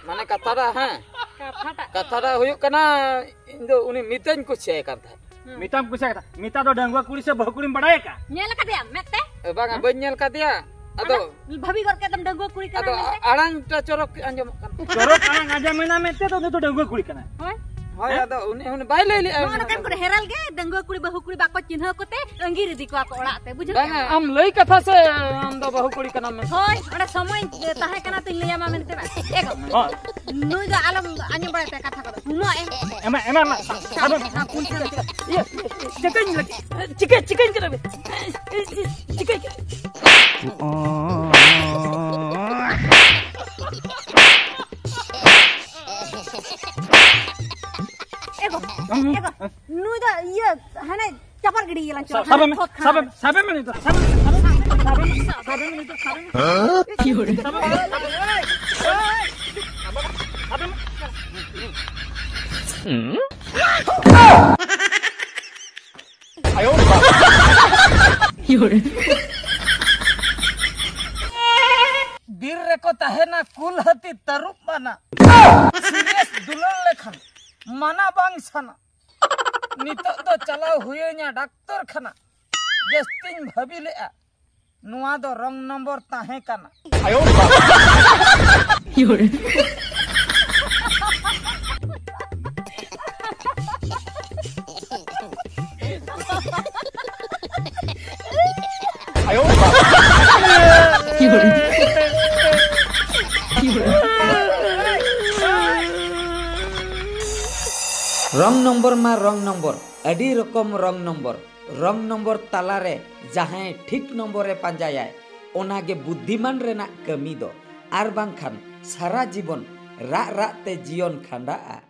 ᱢᱟᱱᱮ, ᱠᱟᱛᱷᱟᱴᱟᱜ, ᱦᱮᱸ? ᱠᱟᱛᱷᱟᱴᱟᱜ᱾ ᱠᱟᱛᱷᱟᱴᱟᱜ ᱦᱩᱭᱩᱜ ᱠᱟᱱᱟ, ᱤᱧ ᱫᱚ ᱩᱱᱤ ᱢᱤᱛᱟᱹᱧ ᱠᱩᱥᱤᱭᱟᱭ ᱠᱟᱱ ᱛᱟᱦᱮᱸᱫ᱾ ᱦᱩᱸ᱾ ᱢᱤᱛᱟᱢ ᱠᱩᱥᱤᱭᱟᱭ ᱠᱟᱱ ᱛᱟᱦᱮᱸᱫ? ᱢᱤᱛᱟ ᱫᱚ ᱰᱟᱺᱜᱩᱣᱟᱹ ᱠᱩᱲᱤ ᱥᱮ ᱵᱟᱹᱦᱩ ᱠᱩᱲᱤᱢ ᱵᱟᱲᱟᱭ ᱟᱠᱟᱫ? ᱧᱮᱞ ᱟᱠᱟᱫᱮᱭᱟᱢ ᱢᱮᱫ ᱛᱮ? ᱮ, ᱵᱟᱝᱟ, ᱦᱮᱸ? ᱵᱟᱹᱧ ᱧᱮᱞ ᱠᱟᱫᱮᱭᱟ᱾ ᱟᱫᱚ ᱟᱫᱚ ᱵᱷᱟᱵᱤ ᱜᱚᱫ ᱠᱮᱫᱟᱢ ᱰᱟᱺᱜᱩᱣᱟᱹ ᱠᱩᱲᱤ ᱠᱟᱱᱟ ᱟᱫᱚ ᱢᱮᱱᱛᱮ? ᱟᱲᱟᱝ ᱴᱟ ᱪᱚᱨᱚᱠ ᱟᱸᱡᱚᱢᱚᱜ ᱠᱟᱱᱟ᱾ ᱪᱚᱨᱚᱠ ᱟᱲᱟᱝ ᱟᱸᱡᱚᱢ ᱮᱱᱟ ᱢᱮᱱᱛᱮ ᱫᱚ ᱩᱱᱤ ᱫᱚ ᱰᱟᱺᱜᱩᱣᱟᱹ ᱠᱩᱲᱤ ᱠᱟᱱᱟᱭ᱾ ᱦᱳᱭ᱾ ᱦᱳᱭ, ᱦᱮᱸ? ᱟᱫᱚ ᱩᱱᱤ, ᱩᱱᱤ ᱵᱟᱭ ᱞᱟᱹᱭ ᱞᱮᱜᱼᱟ ᱱᱚᱜᱼᱚ ᱚᱱᱟ ᱱᱚᱝᱠᱟᱱ ᱠᱚᱫᱚ᱾ ᱠᱚᱨᱮ ᱦᱮᱨᱮᱞ ᱜᱮ ᱰᱟᱺᱜᱩᱣᱟᱹ ᱠᱩᱲᱤ ᱵᱟᱹᱦᱩ ᱠᱩᱲᱤ ᱵᱟᱠᱚ ᱪᱤᱱᱦᱟᱹᱣ ᱠᱚᱛᱮ ᱟᱸᱜᱤᱨ ᱤᱫᱤ ᱠᱚᱣᱟ ᱠᱚ ᱚᱲᱟᱜ ᱛᱮ, ᱵᱩᱡᱷᱟᱹᱣ ᱵᱟᱝᱟ, ᱠᱮᱫᱟᱢ? ᱟᱢ ᱞᱟᱹᱭ ᱠᱟᱛᱷᱟ ᱥᱮ ᱟᱢ ᱫᱚ ᱵᱟᱹᱦᱩ ᱠᱩᱲᱤ ᱠᱟᱱᱟᱢ ᱢᱮᱱᱛᱮ? ᱦᱳᱭ, ᱚᱸᱰᱮ ᱥᱚᱢᱚᱭ ᱛᱟᱦᱮᱸ ᱠᱟᱱᱟ ᱛᱚᱧ ᱞᱟᱹᱭᱟᱢᱟ ᱢᱮᱱᱛᱮ ᱵᱟᱝ᱾ ᱮ ᱜᱚ, ᱦᱳᱭ᱾ ᱱᱩᱭ ᱫᱚ ᱟᱞᱚᱢ ᱟᱸᱡᱚᱢ ᱵᱟᱲᱟᱭ ᱛᱟᱭᱟ ᱠᱟᱛᱷᱟ ᱠᱚᱫᱚ᱾ ᱦᱩᱢᱟᱹᱜ ᱮᱢ᱾ ᱮᱢᱟ, ᱮᱢᱟ, ᱮᱢᱟ᱾ ᱥᱟᱵ ᱢᱮ, ᱥᱟᱵ ᱢᱮ᱾ ᱤᱭᱟᱹ, ᱪᱤᱠᱟᱹᱧ ᱞᱟᱹᱜᱤᱫ? ᱪᱤᱠᱟᱹ, ᱪᱤᱠᱟᱹᱧ ᱠᱟᱱᱟ ᱵᱮᱱ? ᱪᱤᱠᱟᱹᱧ ᱠᱟᱱᱟ? ᱮ ᱜᱚ, ᱮ ᱜᱚ, ᱱᱩᱭ ᱫᱚ ᱤᱭᱟᱹ, ᱦᱟᱱᱮ ᱪᱟᱯᱟᱫ ᱜᱤᱰᱤ ᱜᱮᱞᱟᱝ ᱪᱚ, ᱥᱟᱵ ᱢᱮ, ᱦᱟᱱᱮ ᱠᱷᱚᱛ ᱠᱷᱟᱱ᱾ ᱥᱟᱵ ᱢᱮ, ᱥᱟᱵ ᱢᱮ, ᱥᱟᱵ ᱢᱮ, ᱥᱟᱵ ᱢᱮ, ᱥᱟᱵ ᱢᱮ, ᱥᱟᱵ ᱢᱮ, ᱥᱟᱵ ᱢᱮ᱾ ᱦᱮᱸ? ᱥᱟᱵ ᱢᱮ, ᱥᱟᱵ ᱢᱮ, ᱥᱟᱵ ᱢᱮ᱾ ᱟᱭᱳ ᱵᱟᱵᱟ᱾ ᱵᱤᱨ ᱨᱮᱠᱚ ᱛᱟᱦᱮᱱᱟ ᱠᱩᱞ ᱦᱟᱹᱛᱤ ᱛᱟᱹᱨᱩᱵ ᱵᱟᱱᱟ᱾ ᱥᱤᱨᱤᱭᱟᱥ ᱫᱩᱞᱟᱹᱲ ᱞᱮᱠᱷᱟᱱ ᱢᱟᱱᱟ ᱵᱟᱝ ᱥᱟᱱᱟ᱾ ᱱᱤᱛᱚᱜ ᱫᱚ ᱪᱟᱞᱟᱣ ᱦᱩᱭᱟᱹᱧᱟ ᱰᱟᱠᱛᱚᱨ ᱠᱷᱟᱱᱟ, ᱡᱟᱹᱥᱛᱤᱧ ᱵᱷᱟᱹᱵᱤ ᱞᱮᱜᱼᱟ, ᱱᱚᱣᱟ ᱫᱚ ᱨᱚᱝ ᱱᱚᱢᱵᱚᱨ ᱛᱟᱦᱮᱸ ᱠᱟᱱᱟ᱾ ᱟᱭᱳ ᱵᱟᱵᱟ᱾ ᱟᱭᱳ ᱵᱟᱵᱟ᱾ ᱨᱚᱝ ᱱᱚᱢᱵᱚᱨ ᱢᱟ ᱨᱚᱝ ᱱᱚᱢᱵᱚᱨ, ᱟᱹᱰᱤ ᱨᱚᱠᱚᱢ ᱨᱚᱝ ᱱᱚᱢᱵᱚᱨ᱾ ᱨᱚᱝ ᱱᱚᱢᱵᱚᱨ ᱛᱟᱞᱟᱨᱮ ᱡᱟᱦᱟᱸᱭ ᱴᱷᱤᱠ ᱱᱚᱢᱵᱚᱨᱮ ᱯᱟᱸᱡᱟᱭᱟᱭ, ᱚᱱᱟᱜᱮ ᱵᱩᱫᱽᱫᱷᱤᱢᱟᱱ ᱨᱮᱱᱟᱜ ᱠᱟᱹᱢᱤ ᱫᱚ᱾ ᱟᱨ ᱵᱟᱝᱠᱷᱟᱱ ᱥᱟᱨᱟ ᱡᱤᱵᱚᱱ ᱨᱟᱜ ᱨᱟᱜ ᱛᱮ ᱡᱤᱭᱚᱱ ᱠᱷᱟᱸᱰᱟᱜᱼᱟ᱾